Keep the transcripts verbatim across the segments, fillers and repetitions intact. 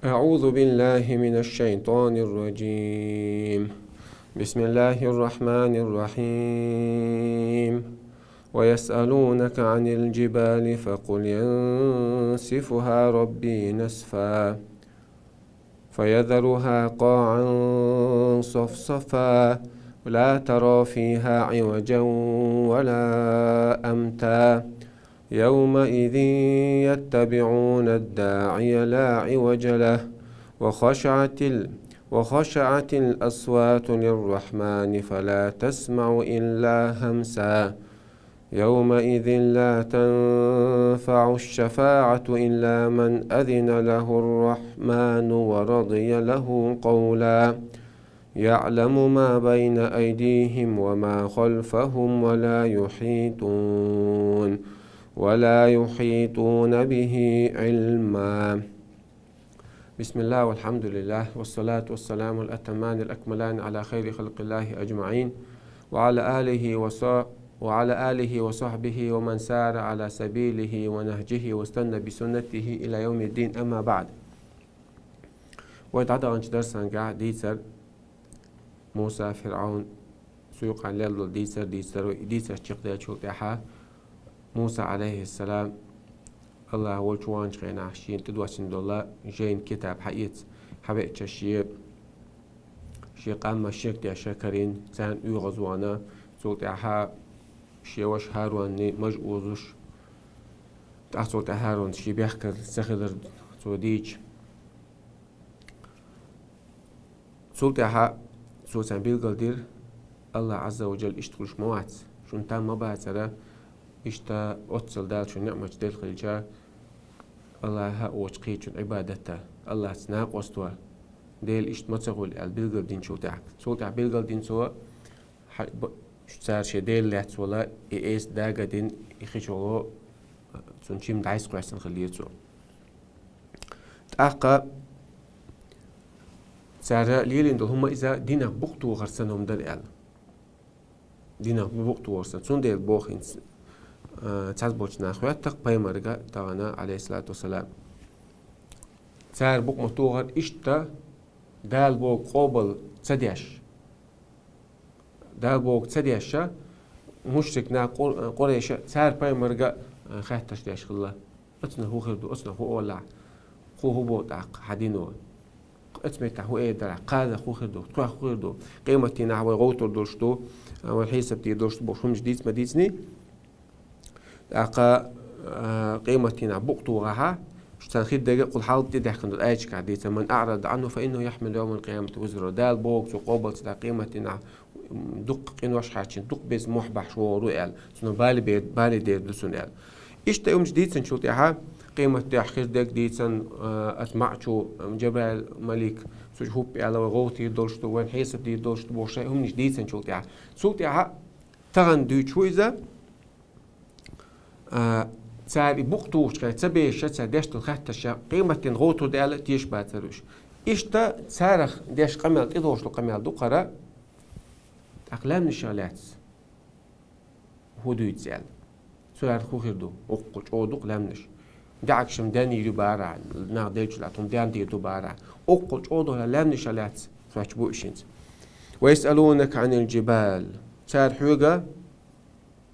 أعوذ بالله من الشيطان الرجيم. بسم الله الرحمن الرحيم. ويسألونك عن الجبال فقل ينسفها ربي نسفا فيذرها قاعا صفصفا لا ترى فيها عوجا ولا أمتا يومئذ يتبعون الداعي لا عوج له وخشعت ال وخشعت الأصوات للرحمن فلا تسمع إلا همسا يومئذ لا تنفع الشفاعة إلا من أذن له الرحمن ورضي له قولا يعلم ما بين أيديهم وما خلفهم ولا يحيطون ولا يحيطون به علما. بسم الله والحمد لله والصلاة والسلام الأتمان الأكملان على خير خلق الله أجمعين وعلى آله وص وعلى آله وصحبه ومن سار على سبيله ونهجه واستنى بسنته إلى يوم الدين، أما بعد. Вай дӀадаханчу дарсангахь дийцар Муса, ФирӀавн, цу юкъахь лелла долу дийцар дийцаро, и дийцарш чекхдаьллачул тӀаьхьа Муса, Ӏалайхиссалам, АллахӀ волчу ваханчу хенахь шена тӀедоссина долу жайна китаб хьаэца, хьавеъча шен, шен къам шега деш карийна, царна оьгӀазвахана, цул тӀаьхьа шен ваша ХӀаруна маж озуш, тӀаккха цул тӀаьхьа ХӀарун шен бехказа ца хилар цо дийцича, цул тӀаьхьа цо царна билгалдира, АллахӀ Ӏазза ва Джалла иштта хуьлуш ма вац, шуна там ма бацара, иштта оццул Дала шуна ниӀматаш делла хилча, АллахӀ а воцу кхечун Ӏибадат а, АллахӀца накъост ван, Дела иштта ма ца хуьлу аьлла билгалдинчул тӀаьхьа. Цул тӀаьхьа билгалдина цо, хьа-, б-, цара шен Дела лаьцна волу, и эса дага а дина, и хи чӀогӀа цунна чим дӀасакхоьссина хиллера цо. ТӀаккха цара лелийна долу хӀума иза динах букъ тохар санна хӀума дара аьлла. Динах букъ тохар санна. Цундела боху хӀинца, а, цхьаболчу наха хӀоьттира пайхамарга тахана, Ӏалайхиссалату вассалам. Цара букъ ма тохара иштта Дала бохург къобал ца деш. Дала бохург ца деш, мушрик нах, къур-, къурайша, цара пайхамарга, а, хаттарш деш хилла. Оцунах хӀун хир ду, оцунах хӀун олахь, кху хӀун боху тӀаккха хьан дино? Оцу меттехь хӀун эр дара, кхазах хӀун хир ду, тхох хӀун хир ду? Къематдийнахь вай гӀовтур долуш ду, а, вай хьесап дийр долуш ду бохуш хӀуманаш дийца ма дийцинехь. ТӀаккха, а, къематдийнахь букъ тухахь, шу царна хир дерг а, кхул хьалха тӀедаьхкина долу аяташкахь дийцина: «Ман аърада Ӏанху, фа иннаху яхмилу явмал къиямати визраху». Дала боху цу къобалца дӀа къематдийнахь дуккха къинош хьаьжчина, дуккха беза мохь бахьаш вогӀур ву аьлла. Цунах бали бер-, бали дер ду цунна аьлла. Иштта и хӀуманаш дийцинчул тӀаьхьа, къематдийнахь хир дерг дийцина, а, аса маӀачу, а, Джабраил малик, цу чу хӀуппа аьлла, вай гӀовтийр долуш ду, вайн хьесап дийр долуш ду бохуш, и хӀуманаш дийцинчул тӀаьхьа. Цул тӀаьхьа тахана дуьйцуш ву иза, а, цара и букъ тухучу хенахь ца безаш, цара деш долу хаттарш, къематдийнахь гӀовтур ду аьлла тешаш бацара уьш. Иштта царах деш къамел, тӀедогӀуш долу къамел ду хӀара, тӀаккха лаьмнашах лаьцна хӀун дуьйцу аьлла. Цара хӀун хир ду? Оккхул чӀогӀа ду-кх лаьмнаш. ДӀахьакхаш-м ден йийр ю бара, нах деллачул тӀаьхьа хӀума ден дийр ду бара. Оккхул чӀогӀа долу лаьмнашах лаьцна хӀоттийна бу уьш хӀинца. «Ва ясъалунака Ӏанил джибал». Цара хьоьга,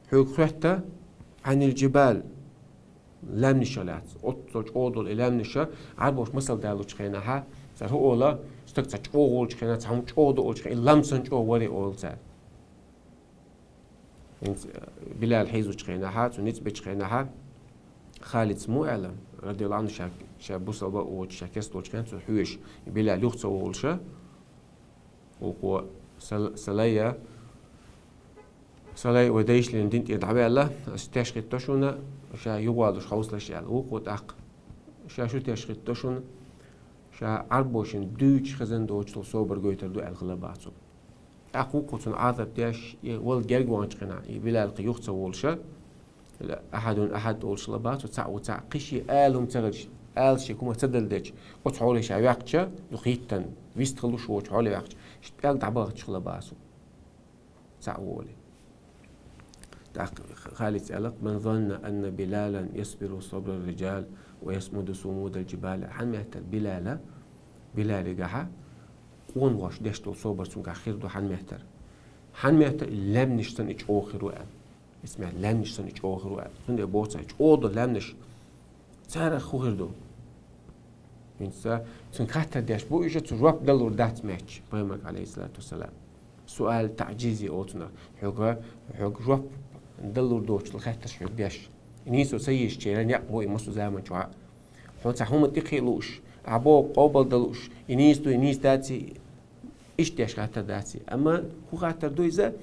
хьоьга хоьтту Ӏанил джибал, лаьмнашах лаьцна. Оццул чӀогӀа долу и лаьмнаша, Ӏарбоша масал далучу хенахь, цара хӀун олу, стаг цхьа чӀогӀа волчу хенахь, цхьа хӀума чӀогӀа ду олучу хенахь, и лам санна чӀогӀа вара олу цара. ХӀинца, э, Билал хьийзучу хенахь, цунна ницкъ бечу хенахь, Халида муха аьлла, радияллаху Ӏанху, ша, ша бусалба а воцуш, ша керста волчу хенахь цо хьоьжуш, и Билал юха ца волуш, вукхо: «Сал-, Салай, Салай, вай дайша лелийна дин тӀера дӀаваьлла, ас теш хӀитто шуна, ша юхавалуш хьовсалаш», — аьлла. Вукхо тӀаккха: «Ша шу теш хӀитто шуна, ша Ӏарбошна дуьйцуш хезна доцуш долу собар гойтур ду», — аьлла хилла бац цо. ТӀаккха вукхо цунна Ӏазап деш, и вала герга ваханчу хенахь, и Билал кхин юха ца волуш, ахьадун ахьад олуш хилла бац цо, цхьаъ ву цхьаъ, кхин шен ала хӀума ца хилча, ала шен хӀума ца дала дечу, оцу хьоле ша ваьккхича, ду хӀиттан, вистхуьлуш воцу хьоле ваьккхича, иштта пӀелг дӀабахча хилла бац цо. Цхьаъ волий. ТӀаккха Халида аьлла: «Ман занна анна Билалан ясбиру сабра риджал ва ясмуду сумудал джибал». Хьан меттара Билала Билалигахьа къонахош деш долу собар цуьнгахь хир ду хьан меттара. Хьан меттара и лаьмнаш санна и чӀогӀа хир ву аьлла. Исмаил лаьмнаш санна и чӀогӀа хир ву аьлла. Цундела боцу цара чӀогӀа долу лаьмнаш царах хӀун хир ду? ХӀинца цуьнга хаттар деш бу, иштта цу жоп далур дац моьттуш, пайхамар, алейхиссалату вассалам. Суал таъжизи олу цунах. Хьоьга, хьоьга жоп далур доцуш хаттарш хьоьга деш. И нийсо ца езачеран некъ бу и массо заман чохь. Хьо цхьа хӀума тӀекхиа лууш, ахь боху къобал дан лууш, и нийса ду, и нийса дац, иштта деш хаттар дац. Амма хӀун хаттар ду иза?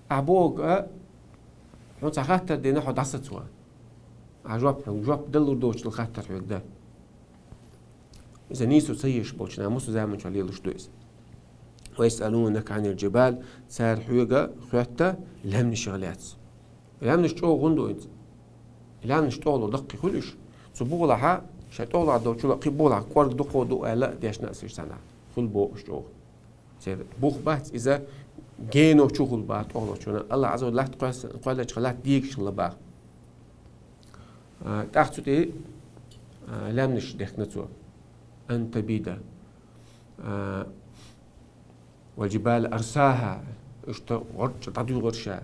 Ахь боху, хьо цхьа хаттар дина, хьо дӀасацо. Ахь жоп, жоп далур доцуш хаттар хьоьга дан. Иза нийсо ца езаш болчу наха массо заман чохь лелаш ду иза. Ва ясъалунака анил джибал, цара хьоьга хоьтту лаьмнашах лаьцна. Лаьмнаш чӀогӀа хӀунда ду иза? Лаьмнаш тӀехула даккхий хуьлу уьш. Цу бухалахьа, шайн тӀехула долчул кхин бухалахь кӀорга дукха ду аьлла дешна а ца хилча цхьанхьа. Хуьлу боху уьш чӀогӀа. Церан бух бац иза, гено чухула баха тӀехуларчунна. Аллах Азза ва Джалла латта кхоьс-, кхоьллинчохь латта дегашхила баха. А, тӀаккха цу тӀе, а, лаьмнаш дехкина цо. Ан табида. А, вал джибала арсаха. Иштта гӀорчу дӀадуьйгӀура ша.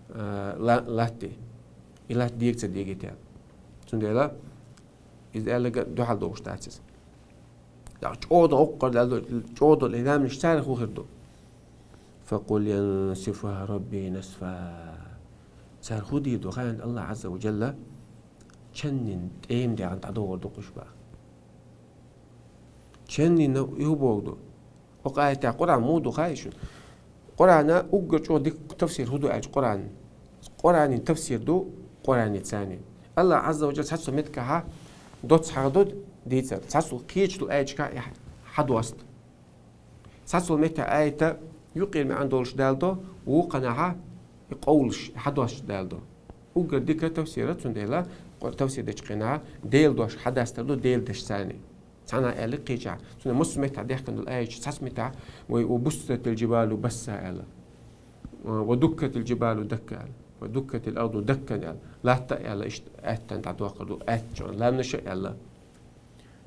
А, ла-, латте. И латта дега ца дегийта. Цундела иза аьлларг дуьхьал догӀуш дац иза. ТӀаккха чӀогӀа гӀоккхур даьлла, чӀогӀа долу и лаьмнаш царах хӀун хир ду? Факъул янсифуха рабби насфа. Цара хӀун дийр ду хаьий, Аллах Азза ва Джалла ченнина тӀема дегӀна дӀадогӀур ду-кх уьш баха. Ченнина и хӀун боху ду? Оха аятехь Къуръан муха ду хаьий шуна? Къуръана уггар чӀогӀа дика тафсир хӀун ду аьлча Къуръан. Къуръанан тафсир ду Къуръаница. Аллах Азза ва Джалла цхьацца меттигахьа доцца хьахадо дийцар. Цхьацца кхечу долу аяташкахь и хьадоста. Цхьацца меттехь аята юккъера маьӀна долуш далдо, вукханахьа и къовлуш хьадоста далдо. Уггар дика тафсира, цундела тафсир дечу хенахьа Делан дош хьадастар ду Делан дашца. Цхьана аьлла кхечахь. Цундела массо меттехь дехкина долу аяташ цхьацца меттехь вай: «Ва буссатил джибалу басса», – аьлла. «Ва дуккатил джибалу дакка», – аьлла. «Ва дуккатил арду даккан», – аьлла. Латта а аьлла, иштта аьттан дӀадоккхур ду, аьттан чӀогӀа лаьмнаш а аьлла.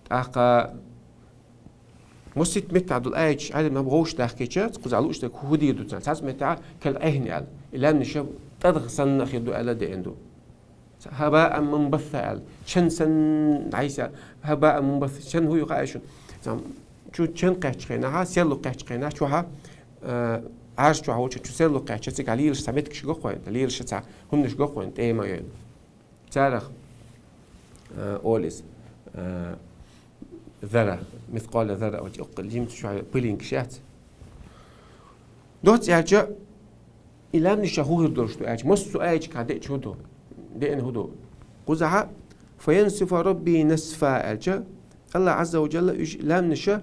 ТӀаккха масситта меттехь долу аяташ Ӏилман нах вовшах дахкийча, кхузахь лууш дерг хӀун дийр ду царна? Цхьацца меттехь кал-Ӏихни аьлла. И лаьмнаш тӀаргӀа санна хир ду аьлла деана ду. Хьабаан мунбасса аьлла. Чен санна дӀайса аьлла. Хьабаан мунбасса. Чен хӀун ю хаьий шуна? Цхьа чу чен кхаьччу хенахьа, серло кхаьччу хенахь, чохьа, а, Ӏаьржа чохь волчу чу серло кхаьчча, цигахь лелаш цхьа меттигаш го-кх вайна, лелаш цхьа хӀуманаш го-кх вайна, тӀема а йойла. Царах, а, олу иза, а, зарра, мискъала зарра, оцу уккха жимца чохь пылинкаш яц. Доцца аьлча, и лаьмнашах хӀун хир долуш ду аьлча, массо аяташкахь деъча хӀун ду? Деана хӀун ду? Кхузахьа: «Фаянсифа рабби насфа», – аьлча, Аллах Азза ва Джалла уьш лаьмнаша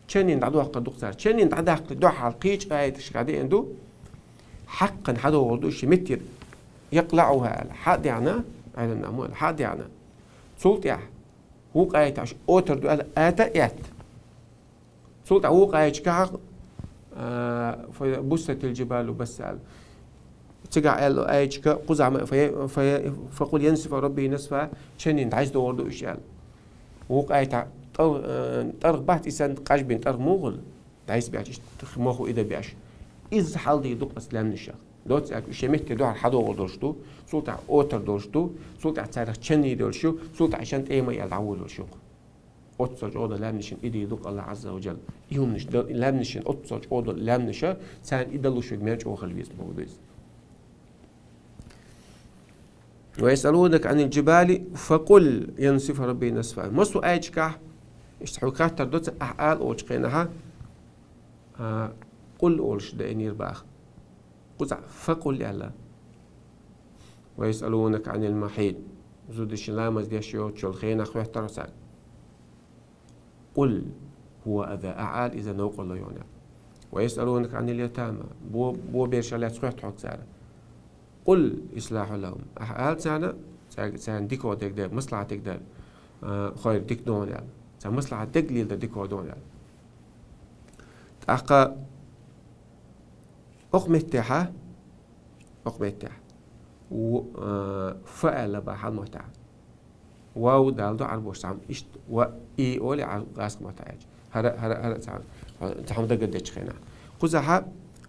ченнина дӀадоккхур ду-кх цара. Ченнина дӀадаккхале дуьхьал кхечу аяташкахь деана ду: хьаккхана хьадогӀур ду уьш меттера. «ЯкълаӀуха», – аьлла, хьа а деана, Ӏилман нах ма аьлла, хьа а деана. Цул тӀаьхьа вукху аятехь уьш отар ду аьлла, ата а этта. Цул тӀаьхьа вукху аяташкахь, а, «Фа буссатил джибалу басса», – аьлла. Цигахь аьлла аяташка кхузахь ма: «Фа, фа, факъул янсифа рабби насфа», ченнина дӀайса догӀур ду уьш аьлла. Вукху аятехь тӀар-, а, тӀаргӀа бац, и санна къажбина тӀаргӀа муха хуьлу? ДӀайса беш, иштта моху и дан беш. Иза хьал дийр ду-кх аса лаьмнашах. Доцца аьлча, уьш шайн метте дуьхьал хьадогӀур долуш ду, цул тӀаьхьа отар долуш ду, цул тӀаьхьа царах ченнийн долуш ю, цул тӀаьхьа шен тӀема а яьлла дӀаволалуш ю-кх. Оццул чӀогӀа долу лаьмнашна и дийр ду-кх Аллах Азза ва Джалла. И хӀуманаш д-, лаьмнашна, оццул чӀогӀа долу лаьмнаша, царна и далуш верг мел чӀогӀа хила веза боху иза. «Ва ясъалунак анил джибали, факъул янсифа рабби насфа». Массо аяташкахь, иштта хьоьга хаттар до цара, ахь ала олучу хенахьа, а, къул олуш деанера баха. Кхузахь факъул аьлла. «Ва ясъалунак анил махьид». Зудчун ламаз деш йоцучу хенахь хоьттура цара. «Къул хӀува аза», ахь ала, иза новкъарло ю хьуна. «Ва ясъалунак анил ятама». Бо-, бо берашах лаьцна хоьтту хьоьга цара. «Къул ислахьун лахӀум». Ахь ала царна, цаьрга, царна дика дерг дар, маслахьат дерг дар, а, хайр, дика ду хьуна аьлла. Царна маслахьат дерг леладар дика ду хьуна аьлла. ТӀаккха окху меттехьа, окху меттехь, в-, а, фа аьлла баха хьалмоттахь. Вав далдо Ӏарбоша цхьамма, иштта ва и олий Ӏа-, гӀазкхи маттахь аьлча. ХӀара, хӀара, хӀара цхьа, цхьа хӀама дагадечу хенахь. Кхузахь,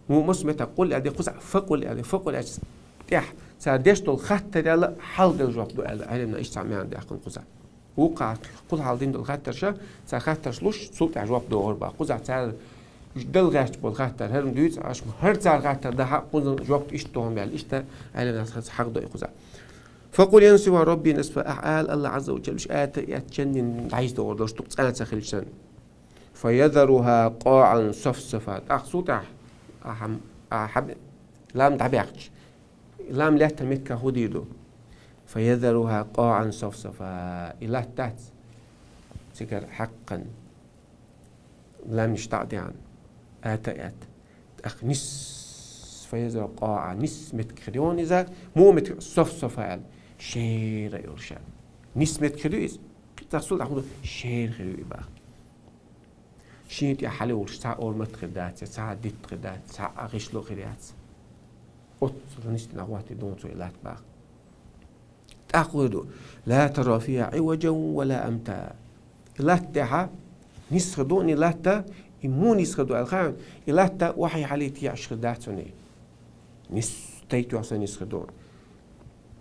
муха массо меттехь къул аьлла, кхузахь факъул аьлла, факъул аьлча тӀехь цара деш долу хаттаршна хьалха дала жоп ду аьлла, Ӏеламнаха иштта цхьа маьӀна даьккхина кхузахь. Вукху къулхьал дина долу хаттарш, цара хаттарш луш, цул тӀаьхьа жоп догӀур бах. Кхузахь цара дала гӀерташ болу хаттар, хӀара дуьйцу, аш хӀара цара хаттар дахьа, кхузахь жоп иштта догӀу аьлла, иштта Ӏеламнаха хьалха дойу кхузахь. فقل ينسفها ربي نسفا, ахь ала, Аллах Ӏазза ва Джалла уьш ата, эт ченнина дӀайса догӀур долуш ду, цӀена ца хилча санна. فيذرها قاعا صفصفا. ТӀаккха цул тӀаьхьа ахьа, ахьа лам дӀабаьккхича, лам лаьттан меттигах хӀун дийр ду? فيذرها قاعا صفصفا. И латта дац цигара хьаккхана, ламнаш дӀа а деана, ата а эт. ТӀаккха нис, فيذرها قاعا, нис меттиг хир ю иза, муха меттиг, صفصفا аьлла, шера йолуш аьлла. Нис меттиг хир ю иза, кхин цхьа цул тӀаьхьа хӀун ду, шера хир ю и бах. Шена тӀехь хьалайолуш цхьа а ормат хир дац, я цхьа а дитт хир дац, цхьа а гӀишло хир яц. Оццул нисдина гӀоттий дуьйцу и латта бах. ТӀаккха хӀун ду? لا ترى فيها عوجا ولا أمتا. И латта тӀехь нис хир ду, и латта, и муха нис хир ду аьлла хаьий, и латта охьа хьалхе теӀаш хир дац хьуна. Нис тайп-тайпана нис хир ду.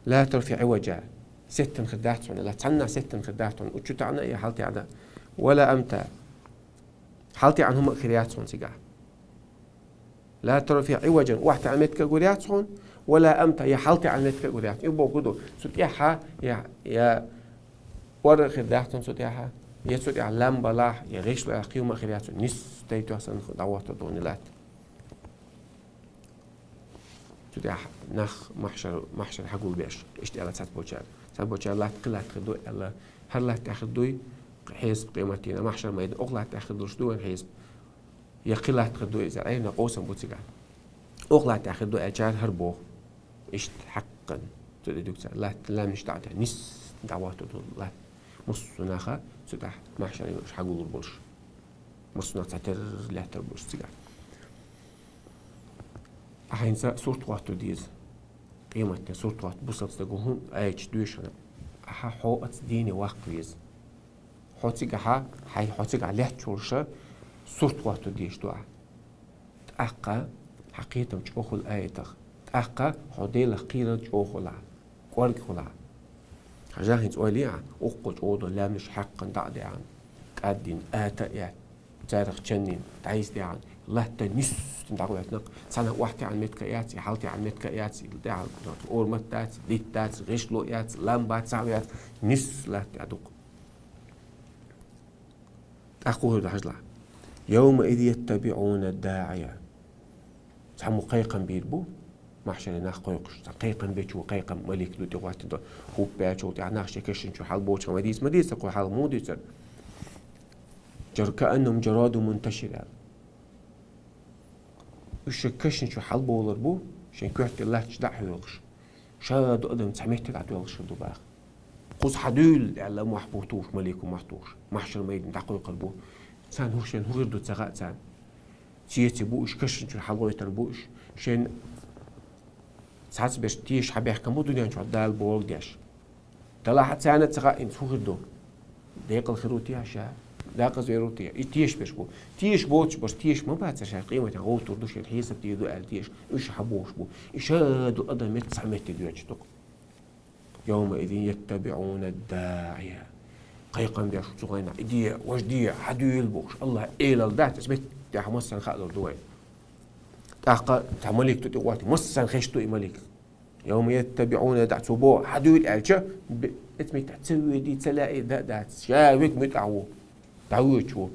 لا ترى فيها عوجا. Сеттина хир дац хьуна, ла цхьаннахь сеттина хир дац хьуна, учу таӀана я хьалатаӀана. ولا أمتا. ХьалатаӀана хӀума а хир яц хьуна цигахь. لا ترى فيها عوجا, охьатаӀана меттиг а гур яц хьуна, ولا أمتا, я хьалатаӀана меттиг а гур яц. И бохург ду, цу тӀехь я, я ор а хир дац хьуна цу тӀехь, я цу тӀехь лам балахь, я гӀишло яц, кхин хӀума а хир яц хьуна, нис тайп-тайпана дӀахӀоттор ду и латта. Цу тӀехь нах махьшар, махьшар хьагулбеш, иштта аьлла цхьаболчара. Цхьаболчара латта кхин латта хир ду аьлла, хӀара латта тӀехь хир дуй хьесап къематдийнахь, махьшар майданахь, оха латта тӀехь хир долуш ду вайн хьесап. Я кхин латта хир ду иза, Ӏеламнаха къовсам бу цигахь. Оха латта тӀехь хир ду аьллачара хӀара боху. Иштта хьаккхана. Цу тӀе дуьйцу цара, латта ламнаш дӀа а деана, нис дӀахӀоттор ду латта. Массо а нах цу тӀехь махьшаре хьагулур болуш. Массо а нах цхьатерра лаьттар болуш цигахь. Ахьа хӀинца сурт хӀотто деза. Къематдийнан сурт хӀотто, бусалба стага хӀун аьлча доьшуш хьуна. Ахьа хьо оцу дийне ваккха веза. Хьо цигахьа, хьайн хьо цигахь лаьтташ волуша сурт хӀотто дезаш ду ахьа. ТӀаккха хьан кхетам чӀогӀа хуьлу аятах. ТӀаккха хьо Делах кхерар чӀогӀа хуьлу, кӀорга хуьлу. Хьажахь, хӀинца ойла е ахь, уккхул чӀогӀа долу лаьмнаш хьаькхна дӀа а деана, кӀаддина, ата а эцна, царах чаннина, дӀайса деана, латта нисдина дӀагӀоьртина, цхьанна охьатаьӀна меттиг а яц, и хьалатаьӀна меттиг а яц, и тӀехь ормат дац, дитт дац, гӀишло яц, лам бац, цхьа а яц, нис латта тӀе дукха. ТӀаккха хӀун хир ду хьажалахь? يومئذ يتبعون الداعي. Цхьаммо кхайкхам бийр бу, махьшаре нах кхойкхуш. Цхьа кхайкхам бечо, кхайкхам малик ду тӀехӀоттина, хӀуп баьчул тӀехь нах шайн кешнаш чу хьалабоцуш, ма дийца, ма дийца, кху хьала муха дуьйцура. جر-، كأنهم جراد منتشر аьлла. Уьш шайн кешнаш чу хьалабовлар бу, шайн коьрте латташ дӀа а хьоькхуш. Ша ду адам цхьа меттиг а доьлхуш хир ду баха. Кхуза хьадуьйла аьлла, мохь бу тухуш, малико мохь тухуш. Махьшар майдане дӀакхойкхур бу. Царна хӀун, шайна хӀун хир ду ца хаьа царна. Цеций бу уьш, кешнаш чуьра хьалагӀойтур бу уьш. Шайна цхьацца берш тешаш хьабаьхкина бу дуьнен чохь Дала болу деш. Делахь а царна а ца хаьа, хӀинца хӀун хир ду. Декъала хир ву те ша? Декъаза вер ву те? И тешаш берш бу. Тешаш боцуш берш тешаш ма бацара, ша къематдийнахь гӀовттур ду, шайна хьесап дийр ду аьлла тешаш. Уьш хьабохуш бу. И ша ду адам меттиг цхьа меттиг доьлхуш ду-кх. يومئذ يتبعون الداعي. Кхайкхам беш ву цу хенахь, и де, важа де, хьадуьйла бохуш. Аллах Элал дац, иза меттехь массарна хаалур ду вай. ТӀаккха цхьа малик ду тӀехӀоттий, массарна хезаш ду и малик. يوم يتبعون الداعي, цо боху, хьадуьйла аьлча, бе-, иза меттехь ца воьдий, ца лаьий, дан а дац. Ша верг муьтӀахь ву. ДӀавоьдуш ву.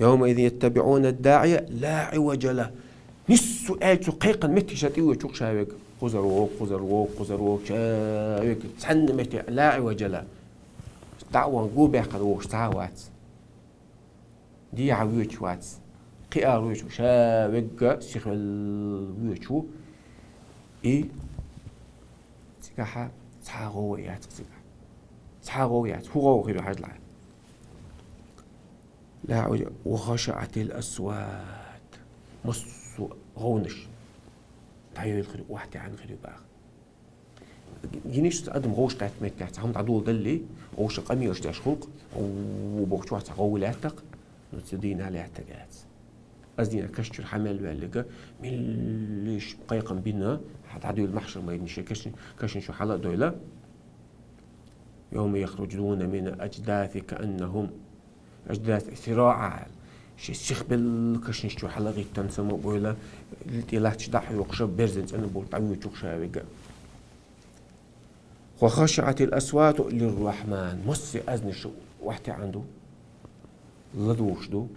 يومئذ يتبعون الداعي لا عوج له. Нисса аьлла цу кхайкхина меттиг ша тӀевоьдуш ву-кх ша верг. Кхузара вогӀу, кхузара вогӀу, кхузара вогӀу, ша верг. Цхьанна метте لا عوج له. ДӀа а ван, гу баьккхина вогӀуш цхьа а вац. Дехьа воьдуш вац. Кхиара воьдуш ву. Ша верг сихвелла воьдуш ву. И цигахьа цхьа гӀовгӀа яц цигахь. Цхьа гӀовгӀа яц. ХӀун гӀовгӀа хир ю хьажалахь. لا عوج له وخشعت الأصوات. Массо а гӀовгӀанаш дӀайойла хир ю, охьатаьӀна хир ю баха. Гиниш цу адам гӀовш кхаьчача меттехь цхьа хӀума дӀадоладалле, гӀовша къамелаш деш хилча, гӀовгӀа бохучохь цхьа гӀовгӀа лаьттах, ну, цу дийнахь лаьттарг яц. Аз дийнахь каш чуьра хьа мел ваьлларг, меллаша кхайкхам бина, хьа дӀадуьйла маьхьшар-майдане шайн кашин, кашин чу хьала а дойла. يوم يخرجون من الأجداث كأنهم أجداث سراع. Шайн сихбелла кашнаш чу хьалагӀиттина сама а бовла, тӀе латташ дӀа а хьокхуш, берзан цӀена болу дӀавоьдуш ша вега. وخشعت الأصوات للرحمن. Массо а аьзнаш охьатаьӀна ду, ладугӀуш ду.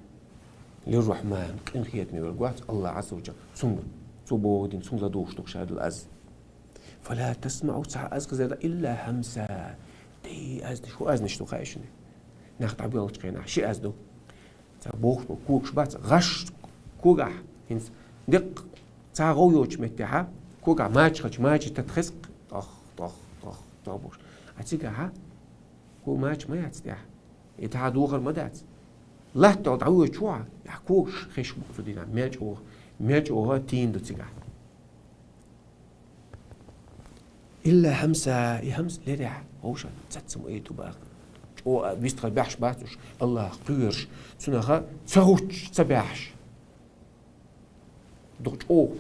للرحمن, къинхетаме верг вац, АллахӀ Ӏазза ва Джалла. Цунга, цо бохург дина, цунга ладугӀуш ду ша дила аз. فلا تسمع, цхьа аз хезар дац, إلا همسا. Дай аьзнаш, хӀун аьзнаш ду хаьий шуна? Нах дӀабоьлхучу хенахь ши аз ду. Цхьа бохуш бу, когаш бац, гӀаш когахь, хӀинца деккъа цхьа гӀов йоцучу меттехь, когахь мача хилча, мача тата хеза, тох, тох, тох, тох бохуш. А цигахь кога мача ма яц тӀехь. И тӀаьхьа дохар ма дац. Латта дӀавоьдуш ву хьо, тӀехь когаш хезаш бу цу дийнахь, мел чӀогӀа, мел чӀогӀа тийна ду цигахь. إلا همسا, и همس лерехь, вовшах, цацам ай ду баха. ЧӀогӀа вистхила баьхьаш бац уьш, АллахӀах кхоьруш, цунах ца гӀуттуш, ца баьхьаш. Дукха чӀогӀа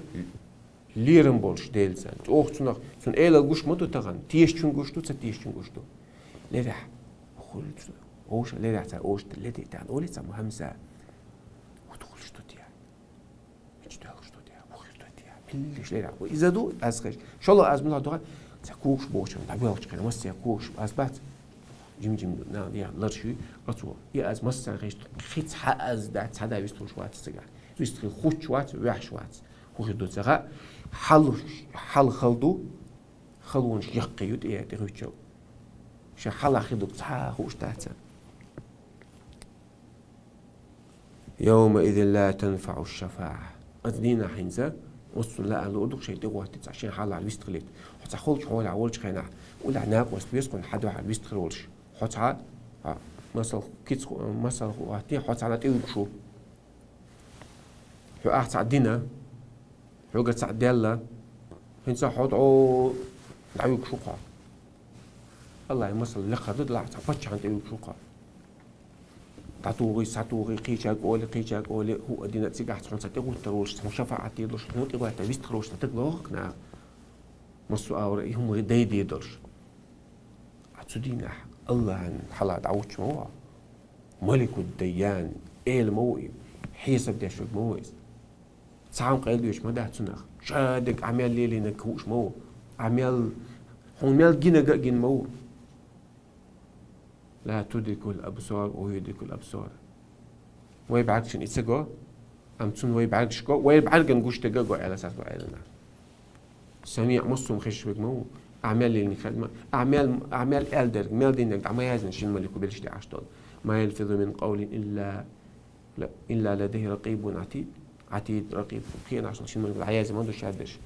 лерам болуш Делан цӀарна. ЧӀогӀа цунах, цунна элал гуш ма ду тахана, тешачунна гуш ду, ца тешачунна гуш ду. Лерехь, хуьлу цу, вовшах лерехь цара оша леди тахана, олий цхьа همسا. ХӀун ду хуьлуш ду те? Мича доьлхуш ду те, бухуьйту те, миллиш лерахь бу. Иза ду, аз хезаш. ШолгӀа аз муьлха ду хьан, цхьа когаш бохучу, дӀабоьлхучу хенахь, массо а когаш аз бац. Жим-жим, на, я, ларш ю, оцо. И аз массарна хезаш, хи цхьа аз дац, цхьа да вистхуьлуш вац цигахь. Вистхила хуттуш вац, ваьхьаш вац. ХӀун хир ду ца хаьа, хьал, хьал хала ду, халонаш яккхий ю тӀе, тӀе хуьттучу. Ша хьалха хир ду цхьа а хууш дац. يومئذ لا تنفع الشفاعة. Оцу дийнахь хӀинца, оццул лаьа луур ду-кх шайн тӀе гӀоттий цхьа шен хьалхара вистхилийта. Хьо цхьа холчу хьолехь волчу хенахь, уллехь накъост веза хьуна хьан дуьхьал вистхир волуш. Хьо цхьа, а, масал, кица, масал хӀоттий, хьо цхьана тӀе уьгуш ву. Хьо ахь цхьа дина, хьоьга цхьа даьлла, хӀинца хьо дӀо дӀавуьгуш ву-кх хьо. АллахӀан масал лекха ду, делахь цхьа паччахьна тӀе уьгуш ву-кх хьо. ДӀатухий, схьатухий, кхечаьрга олий, кхечаьрга олий, хӀуъа дина цигахь цхьа хьуна ца тӀегӀуттар волуш, цхьа хьуна шафаӀат дийр долуш, хьуна тӀегӀатта вистхир волуш цхьа стаг лоху-кх наха. Массо а агӀор и хӀума дай дийр долуш. А цу дийнахь АллахӀан хьалха дӀавуьгуш ма ву хьо. Маликуд-Дайян, эла ма ву и, хьесап деш верг ма ву иза. Цхьа хӀума къайладоьдуш ма дац цунах. Ша дерг Ӏа мел лелийнарг хууш ма ву. Ӏа мел, хьуна мел гинарг а гина ма ву. لا تدركه الأبصار وهو يدرك الأبصار. Вай бӀаьргашна и ца го, амма цунна вай бӀаьргаш го, вай бӀаьргана гуш дерг а го, аьлла цхьаболчу Ӏеламнаха. СамиӀ, массо а хӀума хезаш верг ма ву. Ахь мел лелийнарг хезна ма, ахь мел, ахь мел аьлла дерг, мел дина дерг дӀа ма яздина шина малико белшаш тӀе Ӏаш долу. ما يلفظ من قول إلا إلا لديه رقيب عتيد. عتيد, رقيب. Кхин а шина малико дӀаязъян ма ду шадерш.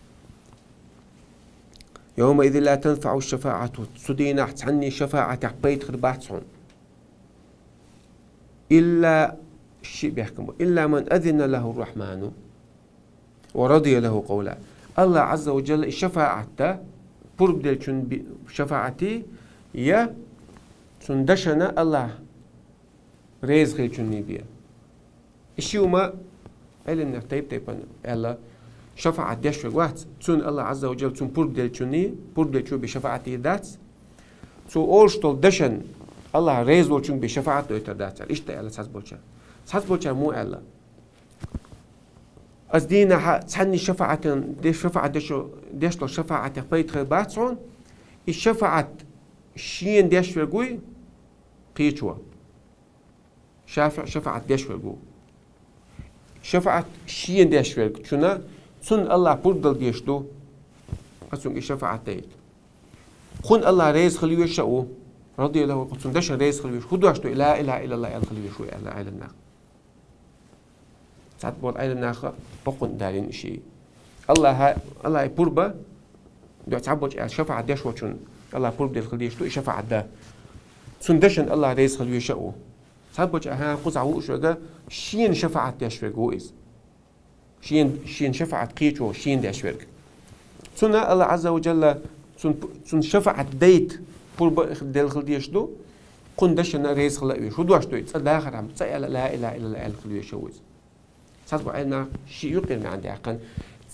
يومئذ لا تنفع الشفاعة. Цу дийнахь цхьанний шафаӀатех пайда хир бац хьуна. إلا, шиъ бехкам бу. إلا من أذن له الرحمن ورضي له قولا. АллахӀ Ӏазза ва Джалла и шафаӀат дан, пурба деллачун би-, шафаӀатий, я цуьнан дашна АллахӀ реза хиллачунний бен. И шиъ хӀума Ӏеламнаха тайп-тайпана аьлла, шафаӀат деш верг вац, цунна АллахӀ Ӏазза ва Джалла цунна пурба деллачунний, пурба деллачо бен шафаӀат дийр дац. Цо олуш долу дашна АллахӀ реза волчуьнга бен шафаӀат дойтур дац аьлла, иштта аьлла цхьаболчара. Цхьаболчара муха аьлла: «Оцу дийнахь цхьанний шафаӀатан де-, шафаӀат дешо-, деш долу шафаӀатех пайда хир бац хьуна, и шафаӀат шена деш верг вуй кхечо». ШафиӀ шафаӀат деш верг ву. ШафаӀат шена деш верг, цунна, цунна АллахӀ пурба дала дезаш ду, ткъа цуьнга и шафаӀат дайта. Кхунна АллахӀ реза хила везаш а ву, радияллаху, цуьнан дашна реза хила везаш, хӀун дош ду, ла илаха иллаллах аьлла хила везаш ву, аьлла Ӏеламнаха. Цхьаболу Ӏеламнаха бакъонца далийна и шиъ. АллахӀа, АллахӀа пурба, дуьхьа цхьаболчу аьлла, шафаӀат деш волчунна АллахӀа пурба делла хила дезаш ду и шафаӀат дан. Цуьнан дашна АллахӀ реза хила везаш а ву. Цхьаболчу аьлла, хӀан, кхузахь ву уьш верг, шена шафаӀат деш верг ву иза. Шена, шена шафаӀат кхечо шена деш верг. Цунна АллахӀ Ӏазза ва Джалла, Цун, цун шафаӀат дайта пурба делла хила дезаш ду, кхуьнан дашана реза хила а везаш. ХӀун дош ду и? ЦӀа дахархьама, цӀа аьлла, ла илаха иллаллахӀ аьлла хила везаш ва иза. Цхьаболчу Ӏеламнаха шиъ юкъера маьӀна даьккхина.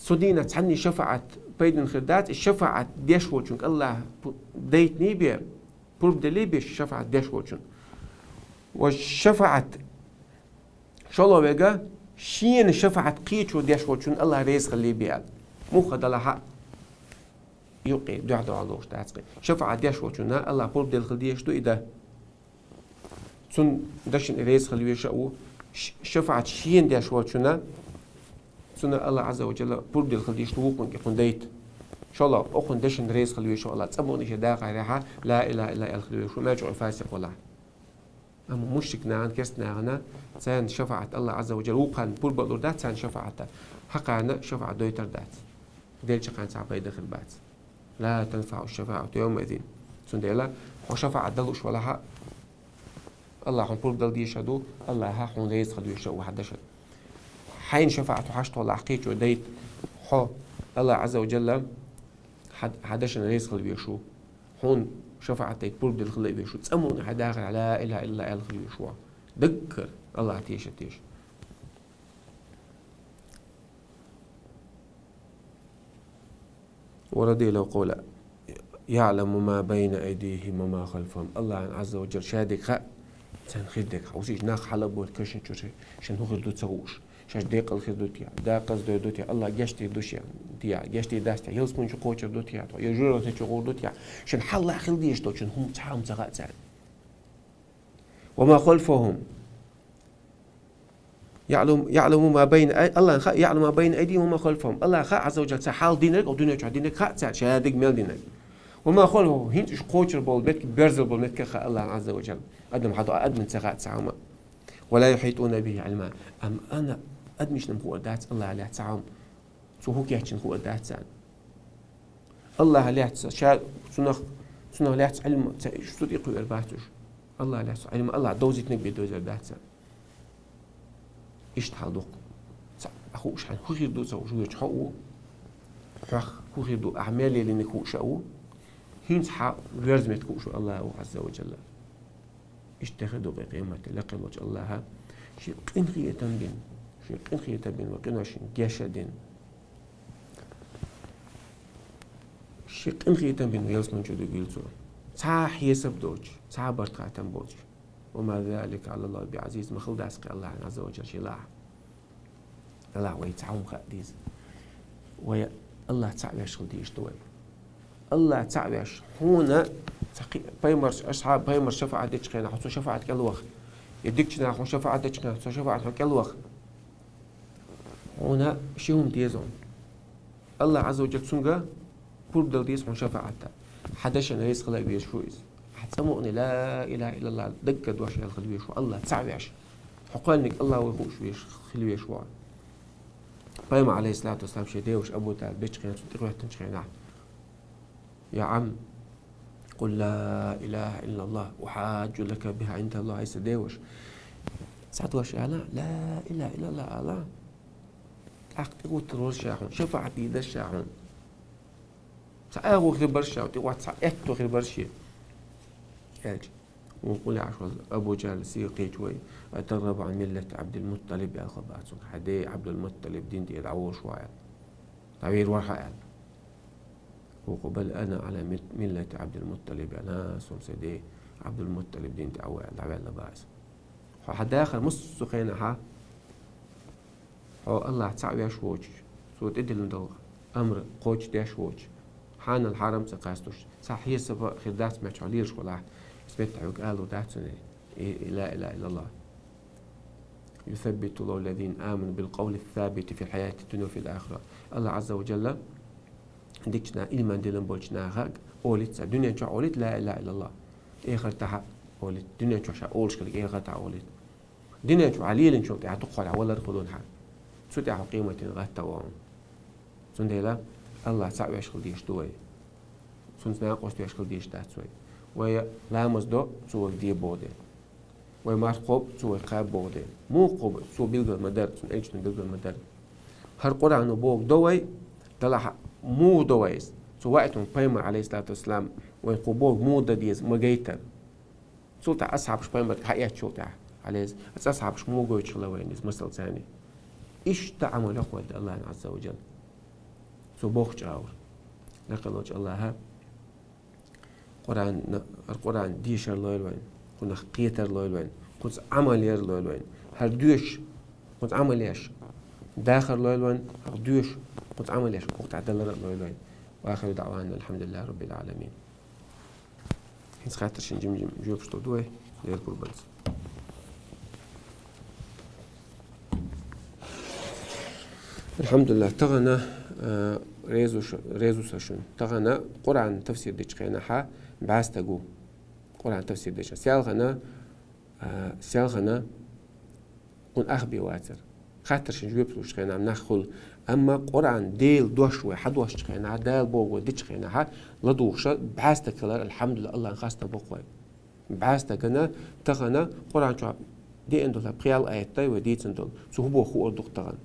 Цу дийнахь цхьанний шафаӀат пайдана хир дац, и шафаӀат деш волчунга АллахӀа пу-, дайтаний бен, пурба деллий бен шафаӀат деш волчун. Ва шафаӀат шолгӀа верг, шена шафаӀат кхечо деш волчун АллахӀа реза хилале бен аьлла. Муха делахь а, юкъе дуьхьал-дуьхьал лоруш дац кхин. ШафаӀат деш волчунна АллахӀа пурба делла хила дезаш ду и дан. Цун дашана реза хила везаш а ву, ш-, шафаӀат шена деш волчунна, цунна АллахӀа Ӏазза ва Джалла пурба делла хила дезаш ду вукхунна кхунна дайта. ШолгӀа, окхунна дашана реза хила везаш ву АллахӀа, цӀа мукъане шен дахарехьа, ла илаха иллаллахӀ аьлла хила везаш ву, мел чӀогӀа фасикъ валахь. Амма мушрик нахана, керста нахана, царна шафаӀат АллахӀа Ӏазза ва Джалла вукхарна пурба а лур дац, царна шафаӀат, хӀокхарна шафаӀат дойтур дац. Деллачу хенахь цхьа пайда хир бац. لا تنفع الشفاعة يومئذ. Цундела хьо шафаӀат далуш валахь а, АллахӀа хьуна пурба дала дезаш а ду, АллахӀа хьуна реза хила везаш а ву хьан дашана. Хьайна шафаӀат хьо хьашт валахь кхечо дайта, хьо, АллахӀа Ӏазза ва Джалла, хьан, хьан дашана реза хила везаш ву. Хьуна шафаӀат дайта пурба делла хила а везаш ву. ЦӀа мукъане хьан дахарехьа ла илаха иллаллахӀ аьлла хила везаш ву. Даггара АллахӀ теша, теша. ورضي له قولا يعلم ما بين أيديهم وما خلفهم. АллахӀана Ӏазза ва Джалла шадерг хаьа, царна хир дерг хаьа. Вусийча нах хьала а боху кашна чу шен хӀун хир ду ца хууш. Шаьш декъала хир ду те, декъаза дойр ду те, АллахӀа гечдийр ду шен те, гечдийр дац те, ялсамани чу кхочур ду те, я жожагӀатен чу гӀур ду те. Шен хьалха хила дезаш долчун хӀума цхьа хӀума ца хаьа царна. وما خلفهم. يعلم، يعلم ما بين أي-، АллахӀана хаьа, يعلم ما بين أيديهم وما خلفهم. АллахӀана хаьа, Ӏазза ва Джалла, царна хьалха динарг, оха дуьнен чохь динарг хаьа царна, шадерг мел динарг. وما خلفهم, хӀинца уьш кхочур болу меттиг, боьрзур болу меттиг хаьа АллахӀана Ӏазза ва Джалла. Адам хьадо, адамна ца хаьа цхьа хӀума. ولا يحيطون به علما. Амма ана-, адамашна-м хуур дац АллахӀах лаьцна цхьа хӀума. Цо хӀун кечйина хуур дац царна. АллахӀах лаьцна ша, цунах, цунах лаьцна Ӏилма ца, цу тӀе кхуьур бац уьш. АллахӀах лаьцна Ӏилма АллахӀа довзийтинарг бен довзур дац царна. Иштта хьал ду-кх. Ца, ахь хууш хьайна хӀун хир ду ца хууш, вуьйцу хьо а ву. Хьох хӀун хир ду, ахь мел лелийнарг хууш а ву. ХӀинца хьан воьрзу меттиг хууш ву АллахӀ ву Ӏазза ва Джалла. Иштта хир ду-кх къематде лакхе волчу АллахӀа шен къинхетам бина, шен къинхетам бина ва къиношна геша дина. Шен къинхетам бина ялсамани чу дуьгийла цо. Цхьа хьесап доцуш, цхьа барт-хатам боцуш. وما ذلك على الله بعزيز, ма хала дац-кх АллахӀана Ӏазза ва Джалла шен лаахь. АллахӀ вай цхьа хӀума хаа деза. Вай АллахӀ цхьаъ веш хила дезаш ду вай. АллахӀ цхьаъ веш, хьуна цхьа кхи-, пайхамарш, асхьаб-, пайхамарш шафаӀат дечу хенахь, хьо цу шафаӀат кӀел ваха. Я дикачу наха хьуна шафаӀат дечу хенахь, цу шафаӀат хьо кӀел ваха. Хьуна ши хӀума деза хьуна. АллахӀ Ӏазза ва Джалла цуьнга пурба дала деза хьуна шафаӀатан. Хьан дашана реза хила а везаш ву иза. Ахь цӀа мукъане ла илаха иллаллахӀ даггара дош аьлла хила везаш ву, АллахӀ цхьаъ веш. Хьо кхоьллинарг АллахӀ ву хууш веш хила везаш ву. Пайхамар, Ӏалайхиссалату вассалам, шен деваша Абу ТӀалиб дечу хенахь, цунна тӀехӀоьттинчу хенахь: يا عم، قل لا إله إلا الله أحاج لك بها عند الله. Ай сан деваша, цхьа дош ала, ла илаха иллаллахӀ ала. ТӀаккха тӀехӀуттур вара ша хьуна, шафаӀат дийр дара ша хьуна. Цхьа агӀо хир бара ша, тӀехӀотта цхьа аьтто хир бара шен. Аьлча, вукху къуле Ӏаш волу Абу ЖахӀл сиха кхечи вай: أترغب عن ملة عبد المطلب؟ аьлла хилла бах цуьнга. Хьан ден Ӏабдул-Мутталиб дин тӀера дӀаволуш ву хьо аьлла. ДӀавер вара хьо аьлла. Вукхо: بل أنا على مل-، ملة عبد المطلب аьлла. ХӀа, со-м сайн ден Ӏабдул-Мутталиб дин тӀе ву аьлла, дӀаваьлла бах иза. Хьо хьан дахар массо а хенахь а, хьо АллахӀ цхьаъ веш воцуш, Цо тӀедиллина долу амр кхочушдеш воцуш, хьанал хьарам ца кхастуш, цхьа хьесап а хир дац моьттуш хьо лелаш валахь, иза меттахь хьоьга алур дац цуьнан, и, и ла илаха иллаллахӀ. يثبت الله الذين آمنوا بالقول الثابت في الحياة الدنيا وفي الآخرة. АллахӀ Ӏазза ва Джалла дикачу наха, ийман диллина болчу наха олуьйту цара, дуьнен чохь олуьйту ла илаха иллаллахӀ, эхартахь а олуьйту, дуьнен чохь ша олуш хиларг эхартахь а олуьйту. Дуьнен чохь хьан лелийначул тӀаьхьа дукха хьолахь валар хуьлу хьан. Цу тӀаьхьа хьо къематдийнахь гӀаттаван. Цундела АллахӀ цхьаъ веш хила дезаш ду вай. Цуьнца накъост веш хила дезаш дац вай. Вай ламаз до, Цо вайга де боху дела. Вай марха кхобу, Цо вайх кхаба боху дела. Муха кхобу, Цо билгал ма дара, Цуьнан элчано билгал ма дара. ХӀара Къуръано бохург до вай, делахь а муха до вай иза? Цу ваийтун пайхамар, алейхиссалату вассалам, вайн кху бог муха дан деза ма гайтар. Цул тӀехьа асхьабаш пайхамарга хьаэцчул тӀехьа, алейхис-, ас асхьабаш муха гойтуш хила вайна из масал царни. Иштта Ӏамал йохуьйту Аллахьна Ӏазза ва Джалла. Цу боху чӀагӀур. Лакхалочу Аллахьа Къуръан, Къуръан дешар лойла вайн, кхунах кхетар лойла вайн, кхунца Ӏамал яр лойла вайн. ХӀара доьш, кхунца Ӏамал еш, дахар лойла вайн, хӀара доьш, кхунца Ӏамал еш, кху тӀехь далар а лойла вайн. Ва ахиру даъвана алхьамдулиллахи раббил Ӏаламин. ХӀинца хаттаршна жим-жим жоьпаш лур ду вай, Дела гурбанца. Алхьамдулиллах, тахана, а, реза ву ша-, реза ву со шуна. Тахана Къуръан тафсир дечу хенахьа бӀаьстаг ву. Къуръан тафсир дечу. Селхана, а, селхана кхунна ах бен вацара. Хаттаршна жоьпаш лучу хенахь нах хуьлу. Амма Къуръан Делан дош вай хьадоссучу хенахь, Дала бохург вай дечу хенахьа, ладугӀуша бӀаьстаг хилар, алхьамдулиллах, Аллахьна хастам бо-кх вай. БӀаьстагана, тахана Къуръан чохь деана долу пхи-ялх аят дай вай дийцина долу. Цу хӀун боху хуур ду-кх тахана.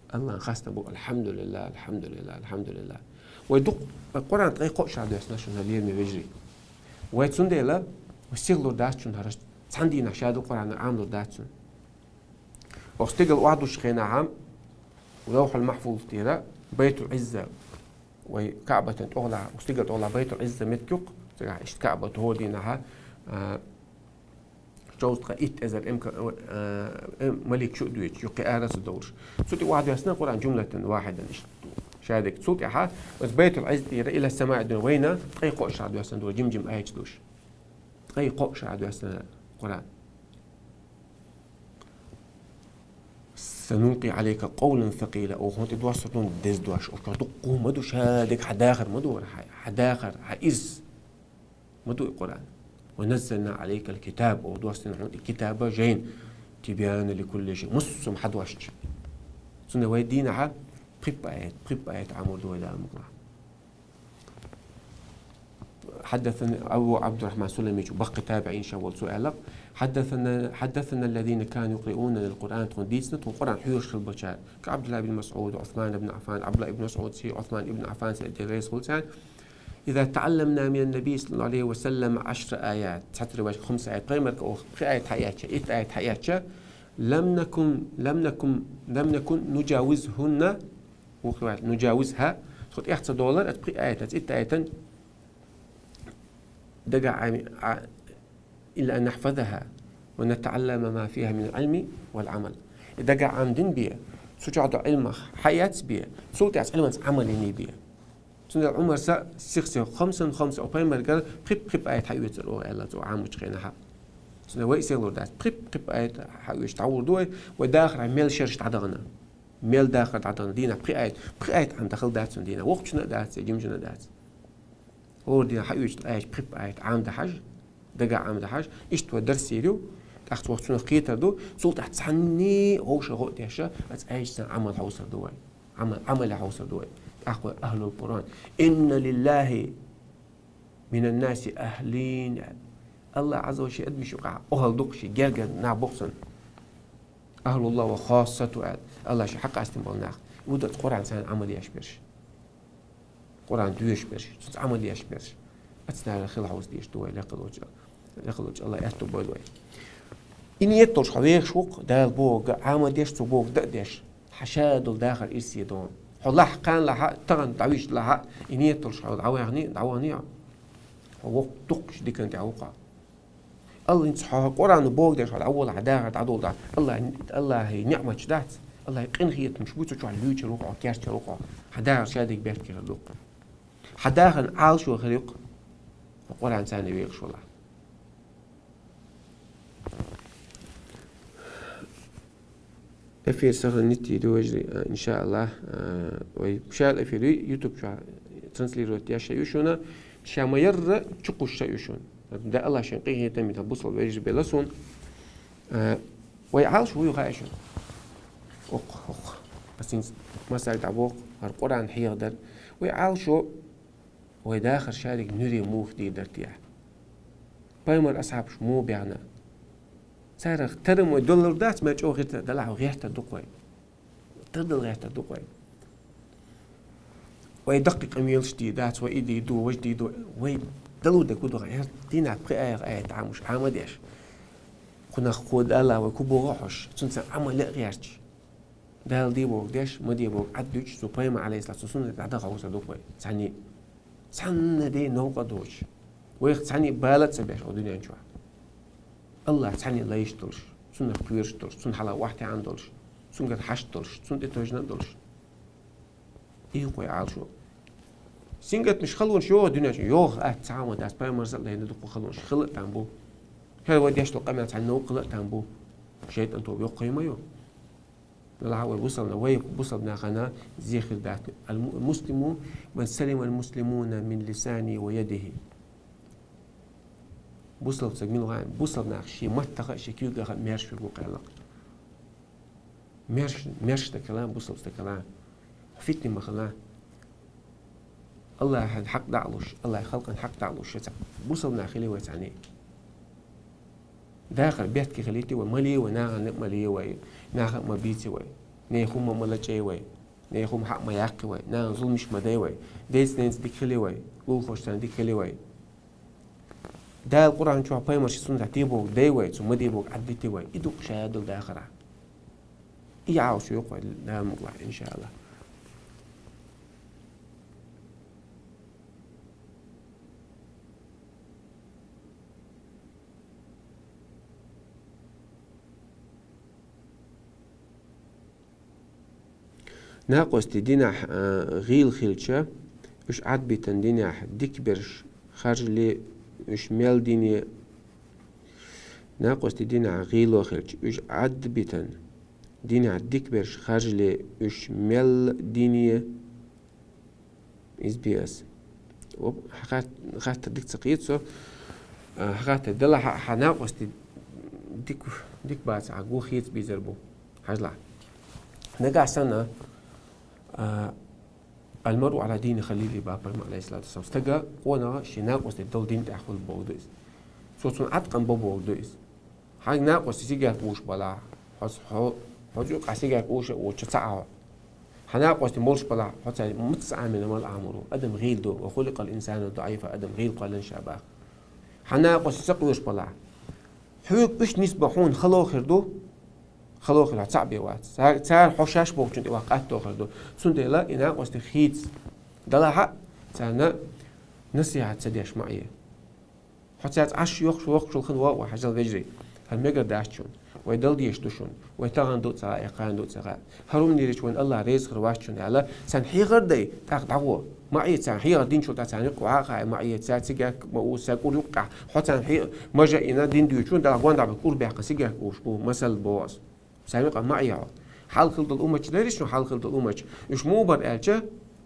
Аллахьна хастам бу, алхьамдулиллах, алхьамдулиллах, алхьамдулиллах. Вай дукха, вай Къуръан ткъе кхоъ шарахь доьссина шуна, лераме вежарий. Вай цундела, вай сихлур дац шуна хӀара, цхьана дийнахь шадолу Къуръанах Ӏамалур дац шуна. Оха стигала охьадуссучу хенахьа, Лавхьул Махьфуз тӀера Байтул Ӏизза, вай Каъбатан тӀехула, оха стигала тӀехула Байтул Ӏизза меттиг ю-кх, цигахь иштта Каъбат хӀора дийнахьа, а, чӀогӀа ткъа итт эзар эм-, а, эм-, малик чу а доьдуш, юххе ара а ца довлуш. Цу тӀе охьадоьссина Къуръан жумлатан вахьидан иштта. Шадерг цул тӀаьхьа, оцу Байтул Ӏизза тӀера, иля самаи дунья, вайна ткъе кхоъ шарахь доьссина ду, жим-жим аяташ долуш. Ткъе кхоъ шарахь доьссина Къуръан. Санулкъи Ӏалайка къавлан сакъила. Оха хьуна тӀе доссур ду деза дош. Оха дуккха ма ду, шадерг хьан дахар ма ду, хьан, хьан дахар, хьан ирс ма ду и Къуръан. Ва наззална Ӏалайкал китаб. Оха доссина хьуна и китаба жайна. Тибяна ликулли шай. Муссум хьадоссуш. Цундела вай дийнахьа пхи-пхи аят, пхи-пхи аят Ӏамор ду вай Дала мукъалахь. حدثنا أبو عبد الرحمن سلمي, чу баккхий табиӀин ша волу, цо аьлла: حدثنا، حدثنا الذين كانوا يقرؤوننا القرآن, тхуна дийцина, тхуна Къуръан хьоьжуш хилла болчара, كعبد الله بن مسعود وعثمان بن عفان, Ӏабдулла ибн МасӀуд, Ӏусман ибн Ӏаффан, цаьрга реза хуьлда царна. إذا تعلمنا من النبي صلى الله عليه وسلم عشر آيات, цхьацца риваятехь хӀумса аят, пайхамарга оха пхи аят хьаэцча, итт аят хьаэцча, لم نكن، لم نكن، لم نكن نجاوزهن, вукху риваят, نجاوزها, тхо тӀех ца долура, оцу пхи аятан, оцу итт аятан дагахь Ӏами-, Ӏа-, إلا أن نحفظها ونتعلم ما فيها من العلم والعمل. И дагахь Ӏамдина бен, цу чохь долу Ӏилмах хьаэцна бен, цул тӀаьхьа Ӏилманца Ӏамал йина бен. Цундела Ӏумарса сих-сиха, хӀумсан-хӀумса, оха пайхамаргара пхи-пхи аят хьаоьцура оха аьлла цо Ӏамочу хенахьа. Цундела вай а сихлур дац, пхи-пхи аят хьаоьцуш дӀагӀур ду вай, вай дахарехь мел шераш дӀадахана. Мел дахар дӀадахана, дийнахь пхи аят, пхи аят Ӏамдан хала дац цунна дийнахь, воккхачунна а дац, я жимачунна а дац. ХӀора дийнахь хьаоьцуш аят, пхи-пхи аят Ӏамдан хьажа, дагахь Ӏамдан хьажа, иштта вай дарс йийр ю, тӀаккха цо цунах кхетар ду, цул тӀаьхьа цхьанне а вовшах гӀо а деш, оцу аяташца Ӏамал хьовсур ду вай. Ӏамал, Ӏамале хьовсур ду вай. ТӀаккха вай ахӀлул Къуръан. إن لله من الناس أهلين, аьлла. Аллахь Ӏазза ва Шен адамаш юкъахь охӀал ду-кх шен, гергара нах бу-кх цуьнан. أهل الله وخاصته аьлла. Аллахь Шен хьакъастина болу нах. Уьдат Къуръан царна Ӏамал еш берш. Къуръан доьшуш берш, цуьнца Ӏамал еш берш. Оцу нахах хила хьовса дезаш ду вай, лакхалочу, лакхалочу Аллахь аьтто бойла вай. И нийят долуш хьо вехаш ву-кх, Дала бохург Ӏамал деш, цо бохург дан а деш. Хьан ша долу дахар ирсе ду хьуна. Хьо лахь, кхана лахь а, тахана дӀавуьжча лахь а, и нийят долуш хьо дӀавахане, дӀавахане хьо. Хьо воккха дуккхачу диканна тӀехь ву-кх хьо. Алла хӀинца хьо Къуръано бохург деш хьо дӀаволахь, хьан дахар дӀадолу дахь, Аллахь, Аллахьан ниӀматаш дац, Аллахьан къинхетамаш бу, цу чохь луьйчур ву хьо, керчар ву хьо. Хьан дахар шадерг бехке хир ду-кх. Хьан дахарна Ӏалашо хир ю-кх, хьо Къуръан царна вехаш валахь. Эфир сохранить йийр ю, вежарий, а, иншааллах, а, вай шал эфир ю, YouTube чохь транслировать еш ю шуна, ша ма-ярра чукхуьйсуш ю шуна. Да Аллахь шен къинхетам бисал вежарий бела суна. А, вай Ӏалашо хӀун ю хаьий шуна? Оху, оху. Ас хӀинца масал дӀабоху, хӀара Къуръан хьехадар. Вай Ӏалашо, вай дахар шадерг нуьре муха дийр дара те? Пайхамар асхьабаш муха баьхна? Царах тара ма далур дац, ма чӀогӀа хир ца далахь, гӀертар ду-кх вай. Тардала гӀертар ду-кх вай. Вай даккхий къамелаш дий дац, вай и дий ду, важ дий ду, вай далу да куду гӀяр, дийнахьа пхи аят, аят Ӏамуш, Ӏама деш. Кхунах кхо Дала вай ку богӀа хьош, цунца Ӏамал ле гӀерташ. Дала ди бог деш, ма ди бог Ӏад дуч, цу пайма алейхиссалату суннат дӀада хавса дух вай. Цани, цанна де новкъа доч. Вайх цани бала ца беш о дунян чуа. Аллах цани лайш долш, цунах куьрш долш, цун хьала вахтян долш, цунгар хьаш долш, цун тӀе тожна долш. Ийкъой Ӏалашо. Сингаттамаш халонаш йогӀу дуьнен чу, йогӀу атта цхьа а ма дац, пайхамарза а лайна дукха халонаш хила а там бу. ХӀара вай деш долу къамел цхьаьна новкъа хила а там бу. ШайтӀан тоба йоккхий ма ю. Аллахьа вай бусална, вай бусалнахана зехир дац. Ал-му-, муслиму ман салима ал-муслимуна мин лисани ва ядихи. Бусалб ца милгӀан, бусалнах ши маттаха, ши куьйгаха мерш виргу кхеллакх. Мерш, мерш дакала, бусалб дакала. Фитни махала. Аллахьан хьакъ даӀлуш, Аллахь халкъан хьакъ даӀлуш, ца бусалнах хили вай цани. Дахар бетки хилити вай, мали вай, нахана мали вай, наха ма бийци вай. Нехума ма лачей вай. Нехума хьакъ ма яккхи вай. Нахана зулмиш ма дай вай. Дейц ненц дик хили вай. Гулхош цан дик хили вай. Дала Къуръан чохь пайхамарши суннат дий боху дей вай, цу ма дий боху Ӏаддити вай. И дукха ша дала дахара. И Ӏалашо йоккхой Дала мукъалахь, иншааллах. Накъостий динехь, а, гӀийла хилча, уьш Ӏадбитан динехь дика берш харжале, уьш мел дине. Накъостий динехь гӀийло хилча, уьш Ӏадбитан динехь дика берш харжале, уьш мел дине. Иза бе ас. Оп, хьан хат-, хаттар дика ца кхета со. А, хьан хаттар дала хьа, хьан накъостий дик, дик бац, хьан гу хийца бийзар бу. Хьажлахь. Нагахь санна, а, «Ал-маръу Ӏала дини халили», бапарма, алейхиссалату вассалам. Стага, къонаха шен накъостий долу дин тӀехь хуьлу боху ду иза. Цо цунна Ӏаткъам бо боху ду иза. Хьан накъостий сигах вуш балахь, хьо, хьо, хьо юкъахь сигах вуш а вучу ца Ӏа хьо. Хьан накъостий молуш балахь, хьо цара муьлхха Ӏамина мала Ӏамур ву. Адам гӀийла ду, «ва хуликъал инсану даӀифа», адам гӀийла кхоьллина ша баха. Хьан накъостий ца кхоьруш балахь, хьоьга уьш нисбан хьуна хало хир ду, хало хир хьо ца а бен вац. Цара, цара хьо шаьш бохучун тӀе ваха къатто хир ду. Цундела и накъостий хийца далахь а, царна насихьат ца деш ма Ӏе. Хьо цаьрца Ӏаш йохкуш, воккхушал хан вогӀу вай, хьажал, вежарий. ХӀара мегар дац шуна. Вай дала дезаш ду шуна. Вай тахана ду ца гӀа, э, кхана ду ца гӀа. ХӀара хӀуманера чу вайна Аллах реза хир вац шуна аьлла, царна хьехар дай, тӀаккха дӀагӀо. Ма Ӏе царна хьехар динчул тӀаьхьа царна юккъе ваха хаа, ма Ӏе цаьрца цигахь ма у, сан кӀур юккъехь. Хьо царна хье-, мажа а йина, дин дуьйцу, дала гонда бу кӀур баьккхина цигахь уш бу, масал боху ас. Царна юкъа ма Ӏе хьо. Хьалха хилла долу умматаш дара шуна, хьалха хилла долу умматаш. Уьш муха бара аьлча,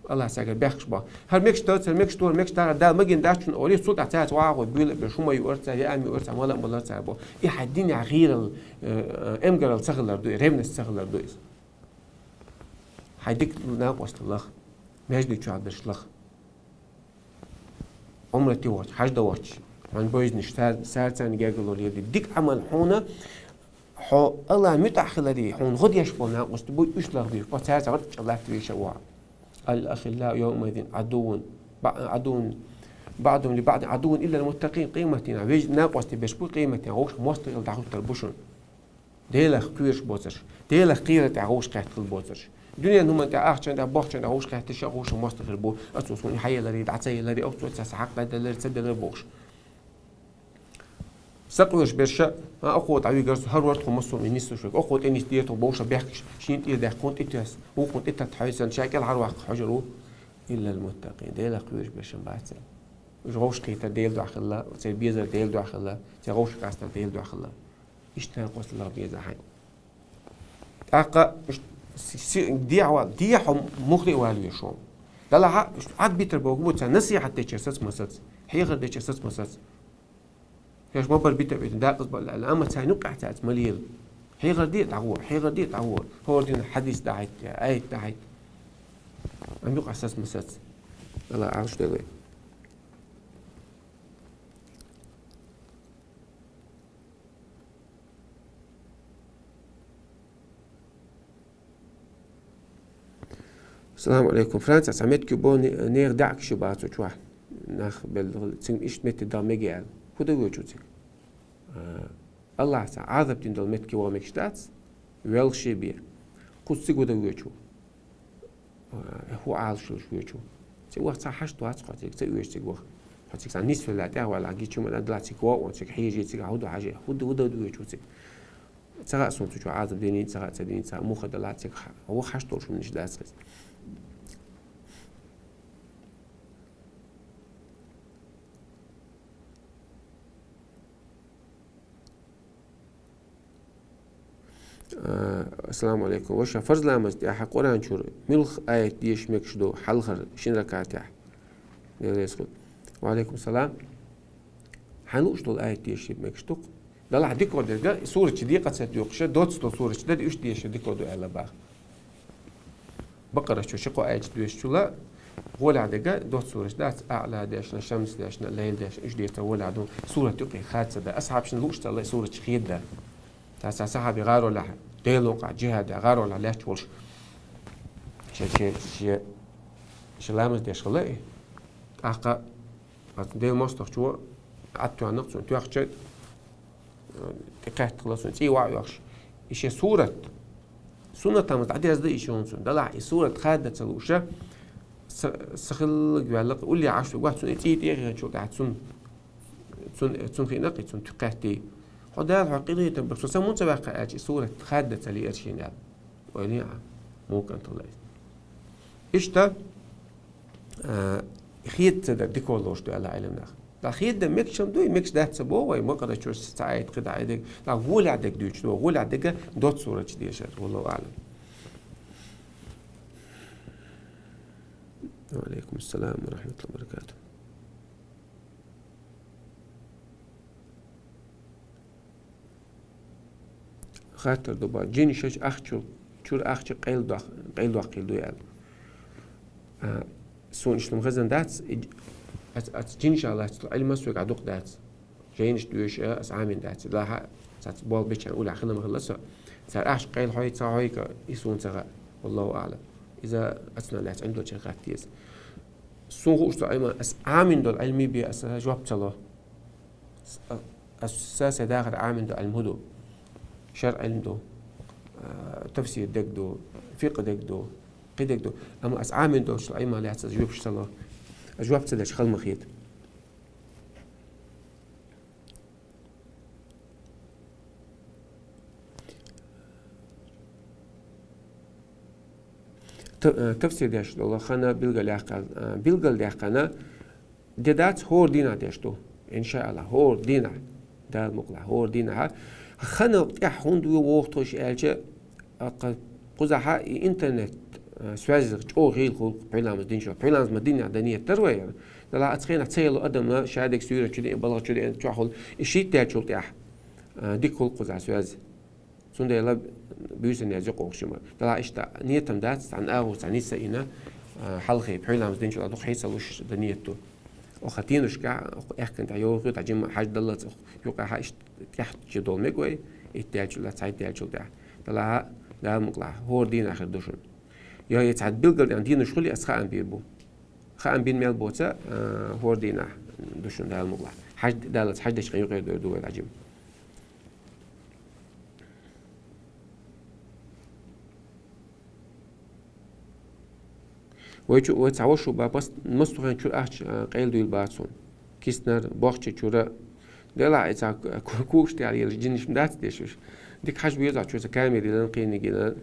Аллах цаьргара бехкаш бо. ХӀара мегаш дац, хӀара мегаш ду, хӀара мегаш ду, Дала магийна дац шуна олий, цул тӀаьхьа цаьрца ваха гӀой буьйла а беш, хӀума ма юара цара, яа ма юара цара, мала а ма лара цара бо. И хьайн динехь гӀийрал, э, э, эмгарал ца хилар ду, и ревность ца хилар ду иза. Хьайн дика накъостий лаха, маьждиг чохь берш лаха. Ӏумрате вахча, хьажда вахча, хьуна бойзанаш, цар-, цара царна гергарло леладе. Дика Ӏамал хьуна, хьо Аллах муьтӀахь хиларе, хьуна гӀо деш болу накъостий буй, уьш лахбеш, бо цаьрца гӀорта чӀа латтавеш а ву хьо. «Ал-ахиллау йовмаизин Ӏадувун, ба-, Ӏадувун, баӀдухум ли баӀдин Ӏадувун иллал муттакъин», къематдийнахь вежарий, накъостий берш бу, къематдийнахь вовшах мостагӀий дӀахӀуттур бу шуна. Делах кхоьруш боцурш, Делах кхерар тӀехь гӀовш кхетта хила боцурш. Дуьненан хӀуманна тӀехь, ахчанна тӀехь, бохчанна тӀехь гӀовш кхетташ а гӀовшах мостагӀий бу, ацо суна хьаеларе, дӀа ца еларе, оцо ца хьакъ дӀаделларе, ца делларе бохуш. Сакъоьруш берш а, а, окхо дӀавигар со, хӀара вара тхо массо а нисдеш верг, окхо тӀе нисдера тхо бохуш а бехкаш, шена тӀера даьккха хӀунда тӀе тесна, вукхунна тӀе татта хьойсанна, ша кӀел хьара ваккха хьожур ву. Иллал муттакъин, Делах кхоьруш бершан бац аьлла. Уьш гӀовш кхетар Дела дуьхьа хилла, церан безар Дела дуьхьа хилла, церан гӀовшах къастар Дела дуьхьа хилла. Иштта накъостий лаха беза хьайн. ТӀаккха ш-, си-, си-, дехьа ва-, дехьа мухри а вала веш ву. Далахьа, ш-, Ӏад битар боху бу, царна насихьат дечара сац ма сац, хьехар дечара сац ма сац. Шаьш ма бар бита битан дакъаза бала аьлла, амма царна юккъехь цаьрца ма лела. Хьехар де а дӀагӀо, хьехар де а дӀагӀо. ХӀора дина хьадис дахьийта, аят дахьийта. Амма юкъахь сац ма сац. Алла Ӏалаш делай. Салам алейкум. Франция цхьа меттиг бо не-, нехан даьӀахкаш бац цу чохь. Нах белла, цига иштта меттиг дан мега аьлла. ХӀун дан воьду цига? А, Аллахьа Ӏазап дина долу меттиг ваха мегаш дац, велхаш бен. Кхуза цига хӀун дан воьду? А, хӀун Ӏалашо йолуш воьду? Цига ваха цхьа хьашт вац хьо, цига ца оьшу цига ваха. Хьо цига цхьа нисвелла, тӀехвелла, гича ма дан дала цига ваха, цига хьежий, цига хьо ду хьажий, хӀун ду, хӀун дан воьду цига? Ца хаьа суна цу чохь Ӏазап динний, ца хаьа ца динний, ца хаьа муха делахь а цига хьа-, ваха хьашт долуш хӀуманаш дац хеза. А, ассаламу алейкум. Ваша, фарз ламаз тӀехь Къуръан чуьра муьлха аят деша мегаш ду хьалхара шина ракатехь? Делера хьоме. Ва алейкум салам. Хьан лууш долу аят деша мегаш ду-кх? Далахь дика дерг, и сурат чу декъа ца доькъуш, доццул сурат чу дерг уьш деша дика ду аьлла боху. Бакъара чу ши-кхо аят доьшучул гӀолехь дерг доццул сурат дац, Аъла дешна, Шамс дешна, Лайл дешна, уьш дешча гӀолехь ду, сурат юкъе хадда ца дан. Асхьабашна лууш ца лай сурат чу хеда. Цхьа, цхьа сахьаби гӀаролехь, Делан къа, джихӀаде гӀаролехь лаьтташ волуш, шен, шен, шен, шен ламаз деш хилла и. ТӀаккха оцу Делан мостагӀчо Ӏад тоьхна-кх цунна, тоьхча, тӀекхаьчча хилла цунна, цӀий ваӀа оьхуш. И шен сурат, суннат ламаз дӀадерзаде и шуна цунна. Далахь и сурат хадда ца лууш, са, са хилларг ваьлла-кх, уллехь Ӏаш ву, цунна и цӀий тӀе а хиъначул тӀаьхьа цунна, цунна, цунна хиъна-кх и, цунна туьха кхаьчча. Хьо Дала хьо къинхетам бо, со сан муьлхха ваьккха аьлча, и сурат хадда ца лиира шена аьлла. Ойла е Ӏа, муха кӀант хилла иза. Иштта, а, хеда ца дар дика лоруш ду аьлла Ӏилман наха. Ткъа хеда мегаш-м ду, мегаш дац ца боху вай, бакъара чу цхьа аят, кхидӀа аят дерг. Ткъа гӀолехь дерг дуьйцуш ду, гӀолехь дерг доццул сурат чу дешар, валлаху аӀлам. Ва алейкум ассалам ва рахматуллахи ва баракатух. Хаттар ду боху, джинаш ахча, чуьра ахча къайладоккхийла ду аьлла. А, суна иштта хезна дац, и, ац-, аца джинашах лаьцна Ӏилма соьга дукха дац. Жайнаш доьшу аса Ӏамийна дац. Делахь а, цаца болх бечарна уллехь хилла ма хилла со. Цара ахча къайла хьой, ца хьой-кх, и суна ца хаьа. Валлаху аӀлам. Иза ацанах лаьцна Ӏилма долчарна хатта деза. Суна хууш цу Ӏилман, аса Ӏамийна долу Ӏилма бен аса жоп ца ло. Ас, аса сайн дахар Ӏамийна долу Ӏилма хӀун ду? ШарӀ Ӏилма ду, а, тафсир дерг ду, фикъхӀ дерг ду, кхин дерг ду. Амма аса Ӏамийна долчу Ӏилман лаьцна аса жоьпаш ца ло. Аса жоп ца леш хала ма хета. Т-, э, тафсир деш долу хан билгалъяьккхина, э, билгалдаьккхина, де дац хӀора дийнахь деш ду. Иншааллах, хӀора дийнахь. Дала мукъалахь, хӀора дийнахь. Ханал тӀехь хӀунда ву воху тхо иштта аьлча, а, кху-, кхузахь и интернет, э, связь чӀогӀа хийла хуьлу пхьуьламаз динчохь. Пхьуьламаз ма динехь дан нийят дара вай. Делахь аца хенахь ца елла адамна шадерг суьйрачу деъна, балхачу деъна чохь хуьлу. И шийтта даьллачул тӀехь, э, дика хуьлу кхузахь связь. Цундела буьйсанна язйо кху хӀуманаш. Делахь иштта нийят-м дац, цхьана агӀор цхьа нийса йина, а, хьалхе, пхьуьламаз динчул а дукха хьийца луш дан нийят ду. Оха тенушкахь, оха аьхкан тӀехь йогӀу, тӀе жимма хьаждаллалц, оха юкъахь иштта тӀехь чу долу мега вай, итт даьллачул, цхьайтта даьллачул тӀехь. Делахь, Дала мукъалахь, хӀора дийнахь хир ду шуна. Йо, я цхьа билггал тӀехь дийнаш хуьлий, аса хаам бийр бу. Хаам бина мел боцу, а, хӀора дийнахь ду шуна, Дала мукъалахь. Хьаж-, даллалц хьаждечу хенахь юкъара дойр ду вай, тӀе жимма. Вай чу, вай цхьа ваша бан пас-, массо хен чуьра ахча, а, къайладуьйла бац хьуна. Киснара, бохча чуьра. Делахь и цхьа ку-, ку-, кугаш тӀехь елаш джинаш ма дац деш уьш. Дика хьажа беза ахь чуьра, цхьа камера йилла, кхин йилла.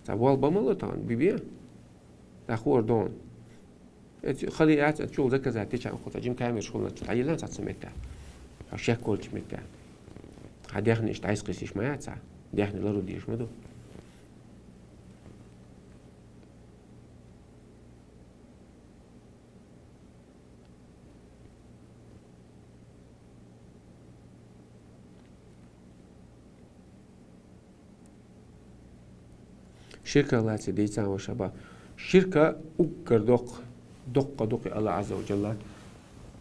Цхьа болх бан ма ло тахана, би бен. ТӀаккха хӀора догӀу. Эцу хали яц, эцу чул заказать деча, кху цхьа жим камераш хуьлу, хьайилла цхьацца меттехь. Хьо шек волчу меттехь. Хьан даьхни иштта дӀасакхиссийш ма яц хьан. Даьхни лару дезаш ма ду. Ширка лаций дийцан ваша бан. Ширка уггар доккха, доккха дукха Аллах Азза ва Джалла.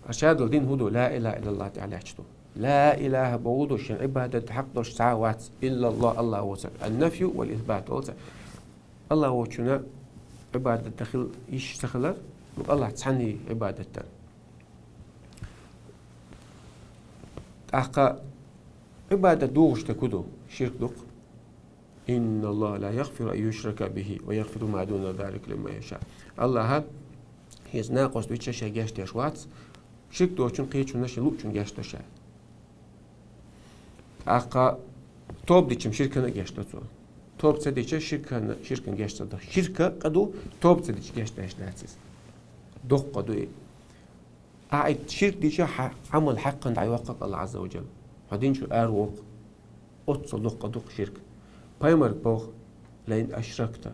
Аса шадолу дин хӀун ду? Ла илаха иллаллах тӀехь лаьтташ ду. Ла илаха боху ду, шен Ӏибадат хьакъ долуш цхьа а вац, иллаллах, Аллах воцург. Ан-нафью вал исбат олу цхьа. Аллах воцучунна Ӏибадат дан хила йиш ца хилар, ну, Аллахь цхьанна Ӏибадат дан. ТӀаккха Ӏибадат дохаш дерг хӀу ду? Ширк ду-кх. «إن الله لا يغفر أن يشرك به ويغفر ما دون ذلك لمن يشاء». Аллахьа хӀанз накъост вича шоай гешт деш вац, ширк доацачун, кхечунна, ший луъчун гешт до ша. ТӀаккха тоба дича-м ширкана а гешт до цо. Тоба ца дича ширкана, ширкана гешт ца до. Ширка къа ду, тоба ца дича гешт деш дац из. Доккха къа ду и. Ахьа и ширк дича хьа Ӏамал хьакъан дӀайоаккх-кх Аллахь Ӏазза ва жалла. Хьо дин чура араву-кх. Оццул доккха къа ду-кх ширк. Пайхамарга боху: «لئن أشركت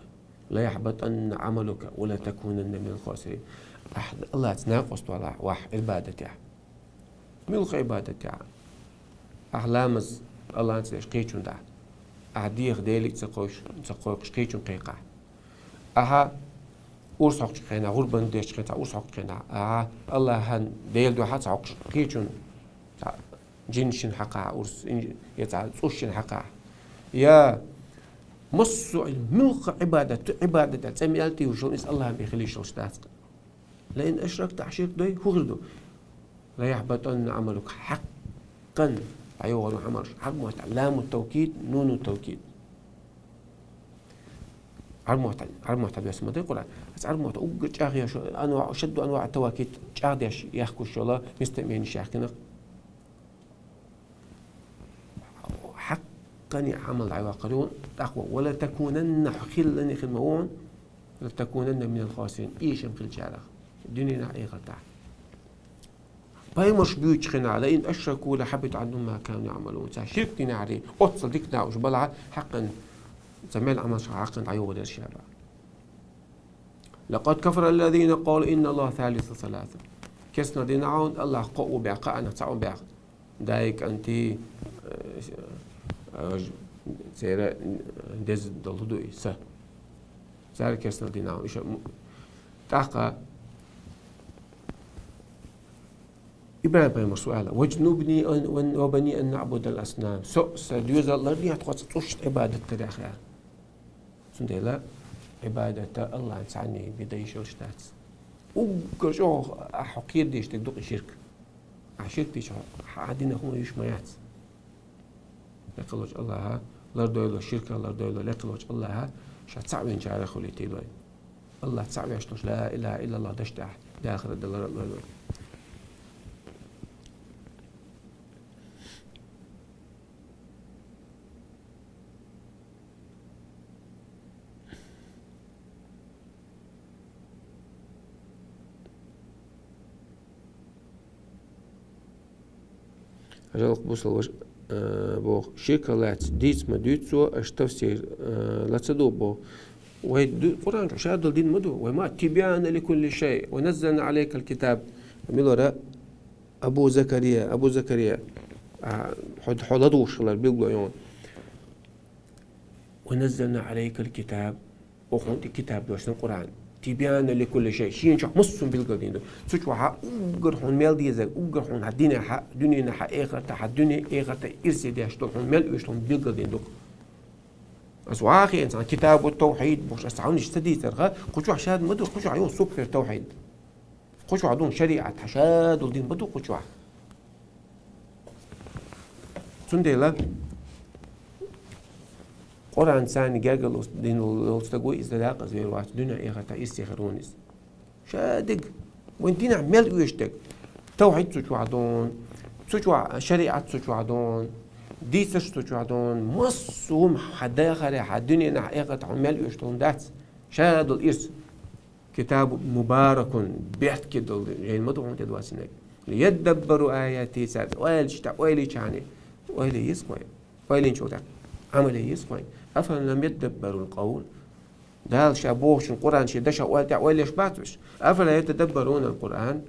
ليحبطن عملك ولتكونن من الخاسرين». Ахьа Аллахьца накъост валахь, вахь Ӏибадатехь. Муьлха Ӏибадатехь? Ахьа ламаз Аллахьан ца деш кхечунна дахь. Ахьа деха Деле ца кхойкхуш, ца кхойкхуш кхечунна кхайкхахь. Ахьа урс хьокхучу хенахь, гӀурбан дечу хенахь, цхьа урс хьокхучу хенахь, ахьа Аллахьан Делан дуьхьа ца хьокхуш кхечунна, цхьа жин шина хьакхахь, урс, ин-, я цхьа цӀуш шина хьакхахь. Я массо а, муьлха Ӏибадат, Ӏибадат аьлла цӀе мел тевжаш йолу, иза Аллахьан бен хила йиш йолуш дац-кх. «لئن أشركت», ахьа ширк дой, хӀун хир ду? «ليحبطن عملك», хьакъан дӀайогӀур ду хьан Ӏамалш. Ӏарбойн маттахь лам ут-тавкид, нун ут-тавкид. Ӏарбойн маттахь, Ӏарбойн маттахь доьссина ма дай Къуръан. Аса Ӏарбойн маттахь уггар чӀагӀъеш йолу анва-, шадду анваӀ тавкид чӀагӀдеш яхкуш йолу местоимени яьхкина. Хьакъани Ӏамал дӀайоккхур ю, тӀаккха: «ولتكونن», хьо хилале а хир ма ву хьуна, «لتكونن من الخاسرين», эшам хиллачарах, дуьненахь, эхартахь. Пайхамарш буьйцучу хенахь: «لئن أشركوا لحبط عنهم ما كانوا يعملون». Цара ширк динехьара, оццул диканехь уьш балахь, хьакъан цара мел Ӏамалш хьакъан дӀайогӀур яра ша боху. «لقد كفر الذين قالوا إن الله ثالث ثلاثة». Керстанал дина хьуна Аллахь кхоъ ву боху, кхаанах цхьаъ ву боху. Дай, кӀанти, э, э, церан деза долу ду и са. Цара керстанал дина хьуна. Иша м-, тӀаккха ИбрахӀим-пайхамарс аьлла: «واجنبني وبني أن نعبد الأصنام». Со а, сан доьзал а лардехьа тхо цу цӀушна Ӏибадат дарех, аьлла. Цундела Ӏибадат Аллахьан цхьанна бен дан йиш йолуш дац. Уггар чӀогӀа ахь хьо кхера дезаш дерг ду-кх и ширк. Ахь ширк дича хьо, хьан динах хӀума юьш ма яц. Лекхалочу Аллахьа лардойла, ширках лардойла, лекхалочу Аллахьа ша цхьаъ винчарах хуьлуьйтийла вай. Аллахь цхьаъ веш долуш, ла илахӀа иллаллахӀ дашдахь, дахарат дан лар а лойла вай. Хьажал-кх, бусалба ваша, э, боху, ширках лаьцна дийца ма дуьйцу цо, аша тафсир, э, ла ца дугӀу боху. Вай ду-, Къуръан чу шадолу дин ма ду, вай ма «تبيانا لكل شيء ونزلنا عليك الكتاب». Мила вара? Абу Закария, Абу Закария, а, хьо, хьо ладугӀуш хилар билгало ю хьуна. «ونزلنا عليك الكتاب». Оха хьуна тӀе китаб доссина Къуръан. «تبيانا لكل شيء». Шена чохь массо а билгал дина ду. Цу чохь уггар хьуна мел дезарг, уггар хьуна хьан динехьа, дуьненахьа, эхартахьа, дуьне, эхарта ирсе деш долу хьуна мел оьшуш долу хьуна билгал дина ду. Аса вахийна цхьана китабу тавхьид бохуш, аса цхьа хӀуманаш ца дийцарха, кху чохь шадолу ма ду, кху чохь ю супер тавхьид. Кху чохь ду шариӀат, хьан шадолу дин ма ду кху чохь. Цундела Къуръан царна гергарло дина волу стаг ву, иза дакъаза вер вац, дуьненахь, эхартахь ирсе хир ву иза. Ша дерг, вайн динехь мел оьшуш дерг. Тавхьид цу чохь ду, цу чохь шариӀат цу чохь ду, дийцарш цу чохь ду, массо а хӀума хьан дахаре, хьан дуьненахь, эхартахь хьуна мел оьшуш долу дац. Шадолу ирс. «كتاب مبارك», беркате долу жайна ма ду хьуна тӀедоссинарг. «ليدبروا آياته», цаьрца ойла читахь, ойла йича хьуна, ойла еза-кх вайн. Ойла йинчул тӀаьхьа Ӏамал е еза-кх вайн. «أفلم يدبروا القول». Дала ша бохучун, Къуръан шен дашах ойла тӀехь ойла еш бац уьш. «أفلا يتدبرون القرآن».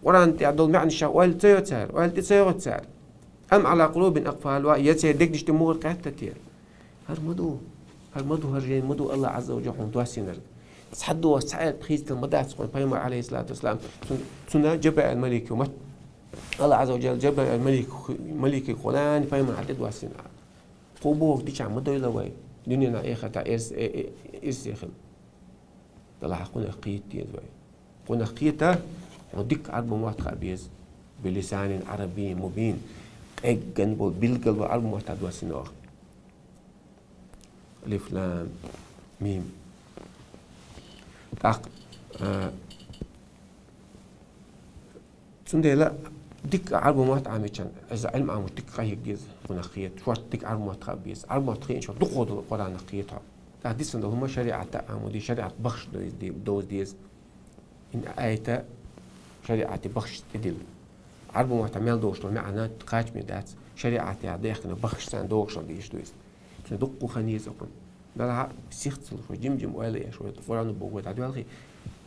Къуръан тӀехь долу маьӀнаш ша ойла ца йо цара, ойла тӀе ца йогӀу цара. «أم على قلوب أقفالها», я церан дегнаш тӀе мухӀар кхетта те? ХӀара ма ду, хӀара ма ду, хӀара жайна ма ду Аллахь Ӏазза ва Жалла хьуна доссинарг. Цхьадолу цхьа аят хийцадала ма дац хьуна пайхамар, Ӏалайхиссалату вассалам, цун-, цунна Жабраил малико ма-, Аллахь Ӏазза ва Жалла Жабраил малик-, малике кхоллаьйна пайхамар хьан тӀедоссийна. Кху бохург дичахь ма дойла вай, дуьненахь, эхартахь ирс-, э, э, ирсе хила. Делахь кхунах кхета деза вай. Кхунах кхета, хьуна дика Ӏарбий мотт хаа беза. بلسان عربي مبين. Къегган бола, билггал бола Ӏарбий мотт доссийна оаха. Алиф, лам, мим. ТӀаккха, а, цундела дика Ӏарбий мотт Ӏамийча, из Ӏилма Ӏамош дика къахьега деза, кхунах кхета. Шортта дика Ӏарбий мотт хаа беза. Ӏарбий мотт хиначул дукха долу Къуръанах кхета хьо. ТӀаккха дисина долу хӀума шариӀат а Ӏамоди, шариӀат бахаш дойз де-, довз деза. Ин айта шариӀати бахаш тӀедилла. Ӏарбий мотт мел догӀуш долу маьӀна кхачаме дац, шариӀатехь даьхкина бахаш царна догӀуш долу дийш ду иза. Цуьнан дуккха хан еза кхунна. Далахь сих ца луш, вай жим-жим ойла еш, вай Къуръано боху вай дӀадоьлхий,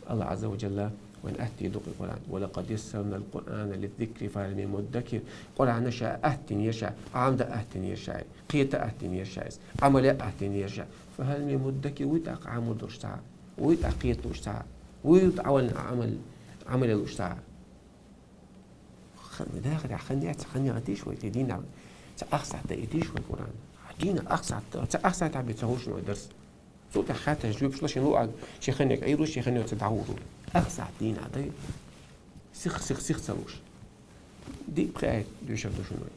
Аллах Азза ва Жалла вайна атта дукха Къуръан. ولقد يسرنا القرآن للذكر فهل من مدكر. Къуръан ша аттинера ша, Ӏамда аттинера ша, кхета аттинера ша иза, Ӏамале аттинера ша. فهل من مدكر, вуй тӀаккха Ӏамор долуш цхьа? Вуй тӀаккха кхета лууш цхьа? Вуй тӀаккха Ӏамал, Ӏамал, Ӏамале лууш цхьа? Хан, дахарехь хан яц, хан яц тийш вай, тӀе дийнахь. Ца ах сахьт дан и тийш вай Къуръан. Дийнахь ах сахьт, ца ах сахьт бен ца хӀуш вай дарс. Цу тӀехь хаттарш жоьпаш луш, шен луъаг, шен хан яг Ӏийр ву, шен хан яг ца дӀагӀур ву. Ах сахьт дийнахь дай. Сих, сих, сих ца луш. Дика пхи аят доьшур ду шуна вай.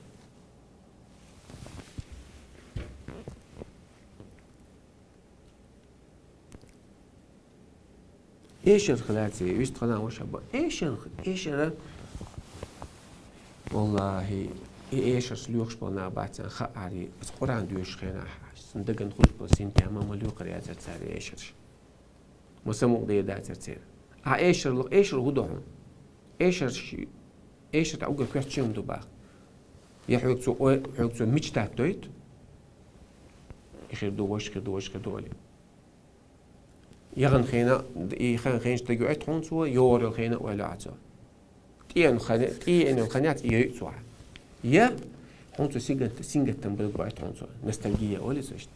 Эшар хилаций, вист хилан ваша ба. Эшар, эшара. Валлахи, и эшарш лоьхуш болу нах бац царна хаари, аса Къуръан доьшуш хенахь, сан даган хуьлуш болу синтем ма лоькхур яцара цара эшарш. Ма самукъа дер дацара церан. А эшар ло-, эшар хӀун до хьуна? Эшарш, эшар тӀе угар коьрта чу ма ду баха. Я хьоьга цо ой, хьоьга цо мечтать дойту? И хир ду, ваша хир ду, ваша хир ду, олий. Яхана хена, и хан хенаш дагайойту хьуна цо, йогӀурал хена ойла а цо. ТӀеэна хан, тӀеэна хан яц, и йойу цо. Я хьуна цо сингат-, сингаттам дагайойту хьуна цо, ностальгия олий цо иштта.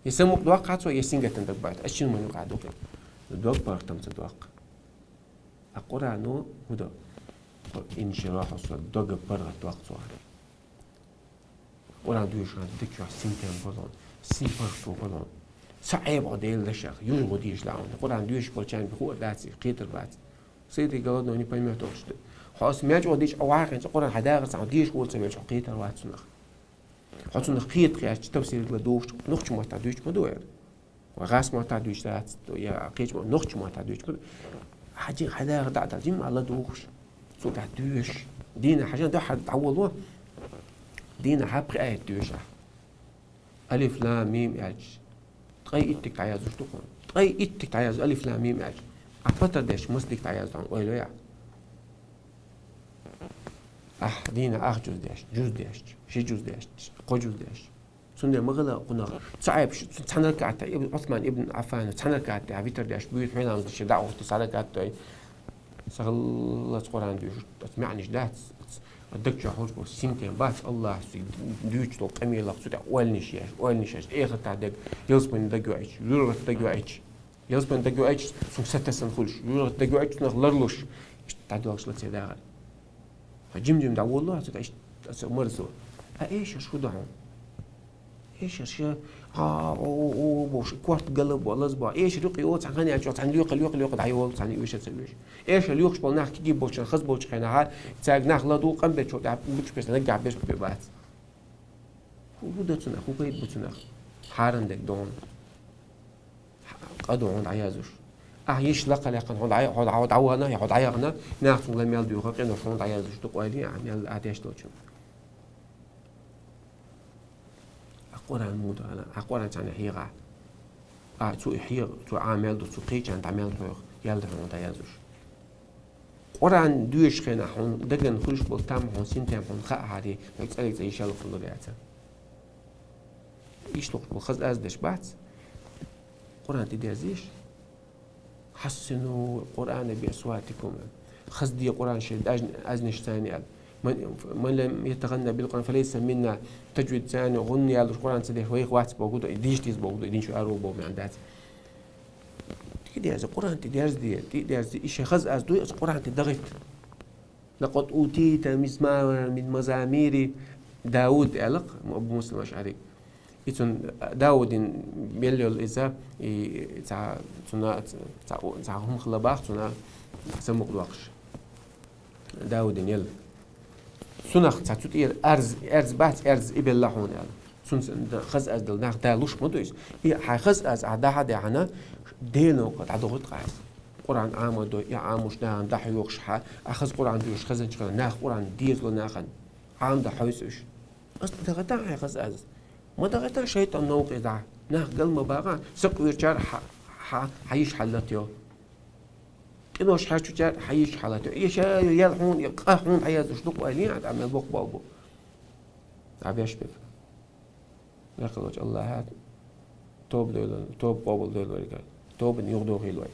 Я самукъа доккху цо, я сингаттам дагабойту. Ас шина ма юкъа дукхи. Дог паргӀатам ца доккху. А Къуръано хӀун до? Инширахьу садр, дога паргӀат доккху цо. Къуръан доьшуш хьан дика чохь синтем болон, син паргӀато болон. Ца Ӏеба гӀо Делан дашах, юй гӀо дийш лаьа. Къуръан доьшуш болчарна бихур дац, кхетар бац. Сиди голодного не поймёт, что. Хьо ас мечо дийш а вахинца Къуръан хьан дагӀар ца хьо дийш волца мечо кхетар вац цунах. Хьо цунах кхета хьаьжча, тафсиргла духуш, нохча мотта дуьйч ма ду эр. Ва гӀас мотта дуьйч дац, я кхеча мо-, нохча мотта дуьйч ма ду. Хьаджи хьадаха дӀа а дал, жимма Алла духуш. Цу тӀехь дуьйш. Дийна хьажан дуьхьа дӀаволо. Дийна хьа пхи аят дуьйш ахь. Алиф, лам, мим аьлча. Ткъай иттиг дӀаяздеш ду хьуна. Ткъай иттиг дӀаяз алиф, лам, мим аьлча. А патар деш мас диг дӀаязду хьуна, ойла яхь. Ахь дийна ах жуз деш, жуз деш, ши жуз деш, кхо жуз деш. Цундела ма гӀала кхунах. Ца Ӏайбаш, цхьана ракаӀат, ибн, Ӏусман ибн Аффан, цхьана ракаӀат, а витар деш, буьйт хьуьнамаз деш, дӀа а вахта, цхьа ракаӀат дой. Сагал лац Къуръан дуьйш, ас маьӀнаш дац, ас даг чохь хьуш бо, синтем бац, Аллахьас дуьйцу долу къамелах, цу тӀехь ойланаш еш, ойланаш еш, эхартахь даг, ялсамани даг йоуьйтуш, юьргӀат даг йоуьйтуш. Ялсамани даг йоуьйтуш, цунах сатасан хуьлуш, юьргӀат даг йоуьйтуш, цунах ларлуш. Иштта дӀадоьлхуш ла церан дагӀар. Хьо жим-жим дӀаволло, хьо цу тӀехь иштта, аса марзо. А эшарш хӀун ду хьуна? Эшарш, а, о, о, о, бохуш, корта гала бо, лаз бо. Эшар юкъа йо, цхьана хан яьлча, цхьана лоькха, лоькха, лоькха дӀайолу, цхьана оьшар ца оьшу. Эшар лоькхуш болу нах кигий болчарна, хаза болчу хенахь, цаьрга нах ладу, къам бечу тӀехь, бучу песна, наггахь беш бе бац. ХӀун ду цунах, хӀун пайда бу цунах? Хьарам дерг ду хьуна. Къа ду хьуна дӀаяздеш. Ахь йиш лакхалаьккхина хьо дӀа-, хьо дӀа-, хьо дӀавахана, я хьо дӀаяхана, нах цунга ла мел дуьйху, къинош хьуна дӀаяздеш ду, къойли, ахь мел а деш долчунна. А Къуръан муха ду ала, а Къуръан царна хьегӀахь. А цу и хьегӀа, цу Ӏа мел ду, цу кхечарна дӀа мел хьоьху, ял ду хьуна дӀаяздеш. Къуръан доьшуш хенахь хьуна дагана хуьлуш болу там хьуна, синтем хьуна хаахьарий, хьоьга цӀериг цӀе йиш ял хӀума лур яцара. Иш лохуш болу хаза аз деш бац. Къуръан тӀедерзийша. حسنوا القرآن بأصواتكم. Хаза де Къуръан шайн аз-, азнаш царна аьлла. من، من لم يتغن بالقرآن فليس منا. Таджвид царна, гӀунна яьллаш Къуръан ца деш вайх вац боху ду, и дийш деза боху ду, и динчу аро боху маьӀна дац. ТӀедерза, Къуръан тӀедерза де, тӀедерза, и шайн хаза аз дуй, аса Къуръан тӀе дагӀитта. لقد أوتيت مزمارا من مزامير داود аьлла-кх Абу Муса АшӀари. И цун Даудин мел йола иза, и ца, цуна, ца, ца хӀума хила бах, цуна самукъа доккхуш. Даудин ел. Цунах ца цу тӀера арз, арз бац, арз и белла хьона аьлла. Цун сан да-, хаза аз дала нах да луш ма ду иза. И хьай хаза аз а дахьа дехьана, Дела новкъа дӀадугӀут къайс. Къуръан Ӏама дой, и Ӏамуш нахана дахьа йохуш хьа, а хаза Къуръан дуьйш хазанча хана, нах Къуръан дезало нахана. Ӏама да хьойса уьш. Ас дагӀа дан хьай хаза аз. Ма дагӀа дан шайтӀан новкъа дӀа. Нах гал ма багӀа, сакъ вирчар хьа, хьа, хьа йиш хьаллат йо. Къинош хьаьрчучар хьайиш хьалату. И ша ял хьун, и къа хьун хьаяздуш дукъ вай лиан, а мел бокъ бал бу. А беш бек. Мекхалоч Аллаха тоба дойлан, тоба къобал дойлан вай. Тобан югъ дохил вай.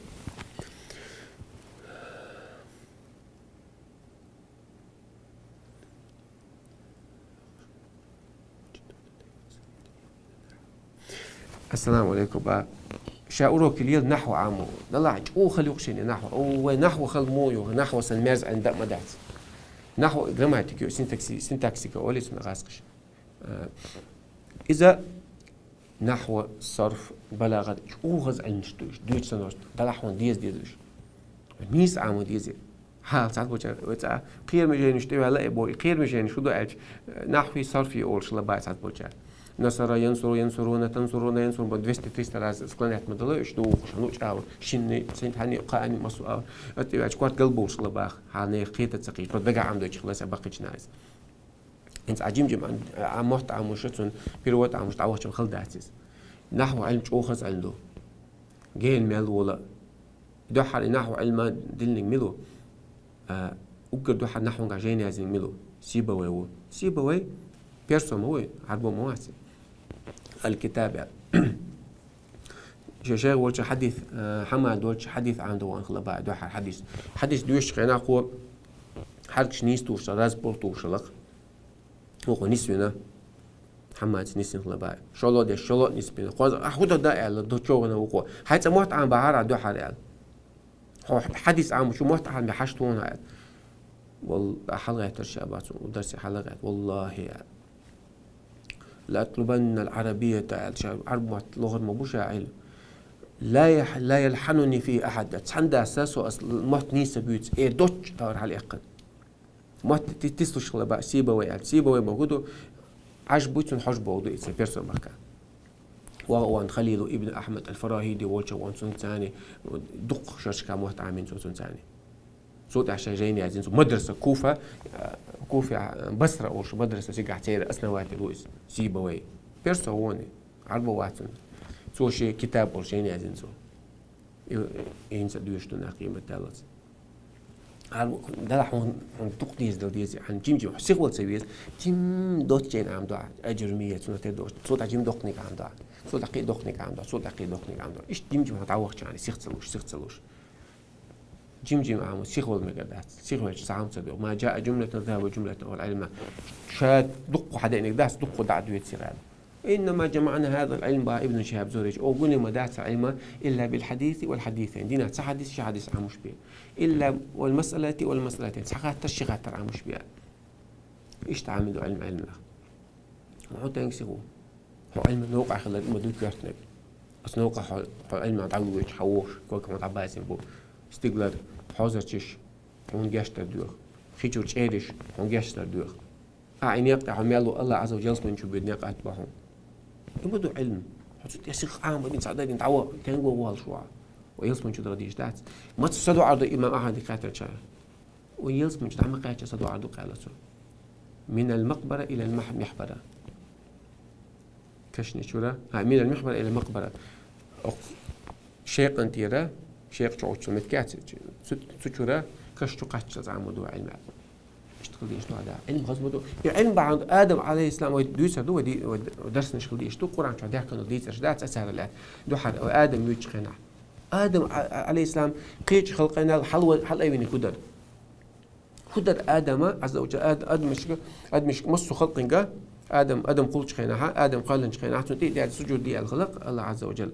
Ассаламу алейкум, ба. Ша урок лел нахва Ӏамо. Далахь чӀогӀа хала юкъ шайна нахва. О, вай нахва хала мо ю, нахва сан мерз ан да ма дац. Нахва грамматика ю, синтакси-, синтаксика оли цуна гӀаскаш. Э, иза нахва, сарф, балагъат чӀогӀа хаза Ӏилмаш ду уж, дуьйцу санош, далахь ван деза деза уж. Нийса Ӏамо деза. Хьал цхьаъ болчара, вай цхьа кхераме жайнаш тӀе ваьлла а бо, и кхераме жайнаш шу ду аьлча, нахви сарфи олуш ла бац цхьаъ болчара. Насара янсуру, янсуруна, тансуруна, янсурун, бо двести-триста раз склонять ма дала, уьш ду ухуш, ну, чӀава, шинни, сен хани, кхани, масу, а, ат и вач, кварт гал болуш ла бах, хьал не хета ца кхиш, бо дага Ӏам дойчу хилла са бакхична айс. Инца Ӏаджим-джим, а, а, мотт Ӏамуша цун, перевод Ӏамуш дӀавахчам хала дац иза. Нахва Ӏилм чӀогӀа хаза Ӏилм ду. Гена мел вола. Дуьххьара и нахьу Ӏилма диллинг мила ву? А, уггар дуьххьара нахьунга жайна яздинг мила ву? Сибавай ву. Сибавай персо ма вуй, Ӏарбо ма вац. Аль-Китаб яр. Ше шайх волчу хьадис, а, Хьамад волчу хьадис Ӏамда ван хила баа дуьххьара хьадис. Хьадис дуьйш хенахь кхо хьаркаш нийса тушалла, раз пур тушалла. Вукхо нисвина. Хьаммаца нисвина хила баа. Шоло деш, шоло нисбина. Кхоза, а, хӀу дан да аьлла, ду чогана вукхо. Хьай цӀа мотт Ӏам бахьара, дуьхьара аьлла. Хьо хьадис Ӏаму, шу мотт Ӏам бе хьаш тхуна аьлла. Валла, хьалагӀеттар ша бацун, ударси хьалагӀет. Валлахи, аьлла. لأطلبن العربية, аьлла, ша Ӏарб мотт лохар ма бу ша, аьлла. لا يح-, لا يلحنني فيه أحد. Цхьана даса со ас мотт нийса буьйцу, э, доцчу тавар хьала эккхана. Мотт ти-, тислуш хила баа Сибавай аьлла. Сибавай ма гу ду, Ӏаж буй цунна хьожа боху ду и цхьа персо бахка. Ва ван Халилу ибн Ахмад аль-Фарахиди волча ван цунна цани дукха шершка мотт Ӏамин цо цунна цани. Цо тӀехь шайн жайна яздин цо мадраса Куфа, а, Куфа, а, Басра олуш мадраса сигахь церан основатель ву иза, Сибавай. Персо вони, Ӏарбо вац цунна. Цо шен китаб олуш жайна яздин цо. И, и хӀинца дуьйш ду нах къемат даллалц. Ар-, дала хьун, хьун дукха деза дала деза, хьан жим-жим, сихвал ца веза, жим доцчейн Ӏам дуа, аджурмия, цуна те дош, цо дӀа жим доккхниг Ӏам дуа, цо дӀа кхин доккхниг Ӏам дуа, цо дӀа кхин доккхниг Ӏам дуа. Ишт жим-жим хьан дӀавахчани, сих ца луш, сих ца луш. Жим-жим Ӏаму, сихвал мегар дац, сихвал ца Ӏам ца дуа. Ма жаа жумлатан, захаба жумлатан, вал Ӏилма. Ша дуккху хьадеъниг дац, дуккху дӀа дуьйци гӀад. إنما جمعنا هذا العلم, ба Ибн Шихаб зурич, о гуни ма дац Ӏилма, إلا بالحديث والحديثين. Дина ца хьадис, ши хьадис Ӏамуш бе. إلا والمسألة والمسألتين. Ца хаттар, ши хаттар Ӏамуш бе. Ишта Ӏамил ду Ӏилма Ӏилмах. Хьо тенг сиху. Хьо Ӏилма новкъа хилар, има ду коьртниг. Ас новкъа хьо, хьо Ӏилма дӀавуьйч, хьо вохуш, кога хьо дӀабайсин бу. Стиглар, хьозарчиш, хьуна гештар доьху. Хи чуьра чӀериш, хьуна гештар доьху. А, и некъ тӀе хьо мел ву, Аллах Ӏазза ва Джалла ялсмани чу буьйда некъ атта бахьун. Има ду Ӏилма. Хьо цу тӀе сих Ӏамадин, цхьа дадин, дӀаво, тенго валаш ваха. Ва ялсмани чу дагӀа дийш дац. Маца са дуӀа ду имам Ахьмадик хаттарчара? Ва ялсмани чу дӀа ма кхаьча са дуӀа ду къаьлла цо. من المقبرة إلى المح-, المحبرة. Кашни чура, а, من المحبرة إلى المقبرة. Ох, шекъан тера, шекъ чу оцу метке а цу, цу, цу чура каш чу кхаччалц Ӏаму ду Ӏилма. Иштта хила дийш ду хьада. Ӏилма хаза ма ду. И Ӏилма бахьана Адам алейхиссалам вай дуьйцар ду, вай ди-, вай дарснаш хила дийш ду, Къуръан чу даьхкана дийцарш дац, а цара лаьтта. Дуьхьара, вай Адам вуьйчу хенахь. Адам а-, а-, алейхиссалам кхечу халкъенал хьал-, хьалайвиниг хӀу дара? ХӀу дара Адама, Ӏазза ва Джалла, Ад-, адамашка, адамашка массо халкъинга, Адам, Адам кхуллучу хенахьа, Адам кхоьллинчу хенахьа, цунна тӀе а даьлла сужуд диъал хиларх Аллах Ӏазза ва Джалла.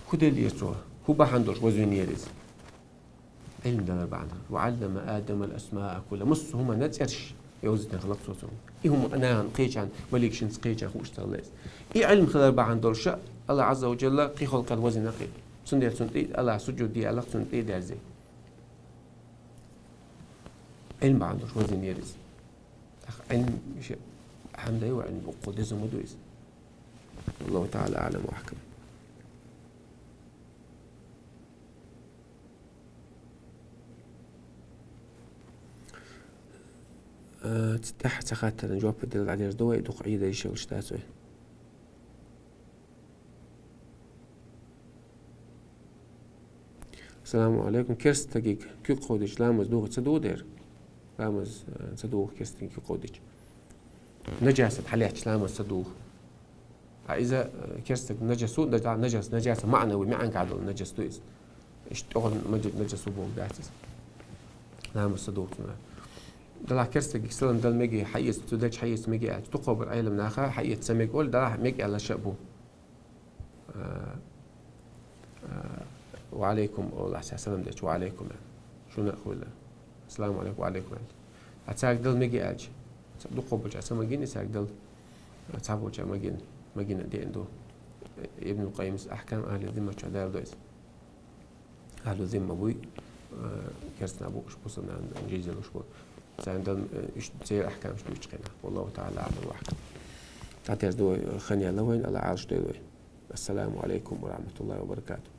ХӀу деллера цо? ХӀу бахьана долуш вазвинера иза? Ӏилма далар бахьана. وعلم آدم الأسماء كلها. Массо хӀуманна цӀераш. Йовзийтина хилла цо цунга. И хӀума нахана кхечарна, валийча шинца кхечарна хууш ца хилла иза. И Ӏилма хилар бахьан долуш а, АллахӀ Ӏазза ва Джалла кхин халкъ везина кхин. Цундела цунна тӀе, АллахӀа сужуд де аьлла, цунна тӀе а дерзий. Ӏилма бахьан долуш везинера иза. ТӀаккха Ӏилма иштта хӀама дай ва, Ӏилма боккъал деза хӀума ду иза. Аллаху таӀала аӀлам ва ахкам. Э, ц-, тӀаьхьа ца хаттаран жоп дала дӀадерза ду вай, дукха Ӏийда йиш йолуш дац вай. Ассаламу алейкум. Керстагиг куьг кховдича ламаз дугӀу ца дугӀу дера? Ламаз, э, ца дугӀу керстагиг куьг кховдича. Наджасат хьалаьттача ламаз ца дугӀу. А иза, э, керстаг наджас ву, да, наджас, наджаса маънавий, маьӀанга долу наджас ду иза. Иштта тӀогӀан маджа-, наджас ву боху дац иза. Ламаз ца дугӀу цунах. Далахь керстагиг салам дала меге, хьаэца, цу дечу хьаэца меге аьлча. Дукхахбар Ӏелам наха хьаэца ца мега олу, далахь мега аьлла ша а бу. А, а, ва алейкум олу ахь ша салам дечу, ва алейкум аьлла. Шуна а хуьлда. Ассаламу алейкум, ва алейкум аьлла. А цаьрга дала меге аьлча. Ца-, дукхахболча ца магийна, цаьрга дала. Цхьаболча магийна, магийна деана ду. Ибн Къаййимас Ахкам ахӀли зимма чохь дала ду иза. АхӀлу зимма буй, э, керстанаш бу уьш, бусалба нахана жиз луш бу. Царна дала, э, уьш церан ахкамаш дуьйцучу хенахь. Валлаху таӀала аӀлам ва ахкам. ДӀадерза ду вай, э, хан яьлла вайна, Алла Ӏалаш дойла вай. Ассаламу алейкум ва рахматуллахи ва баракатух.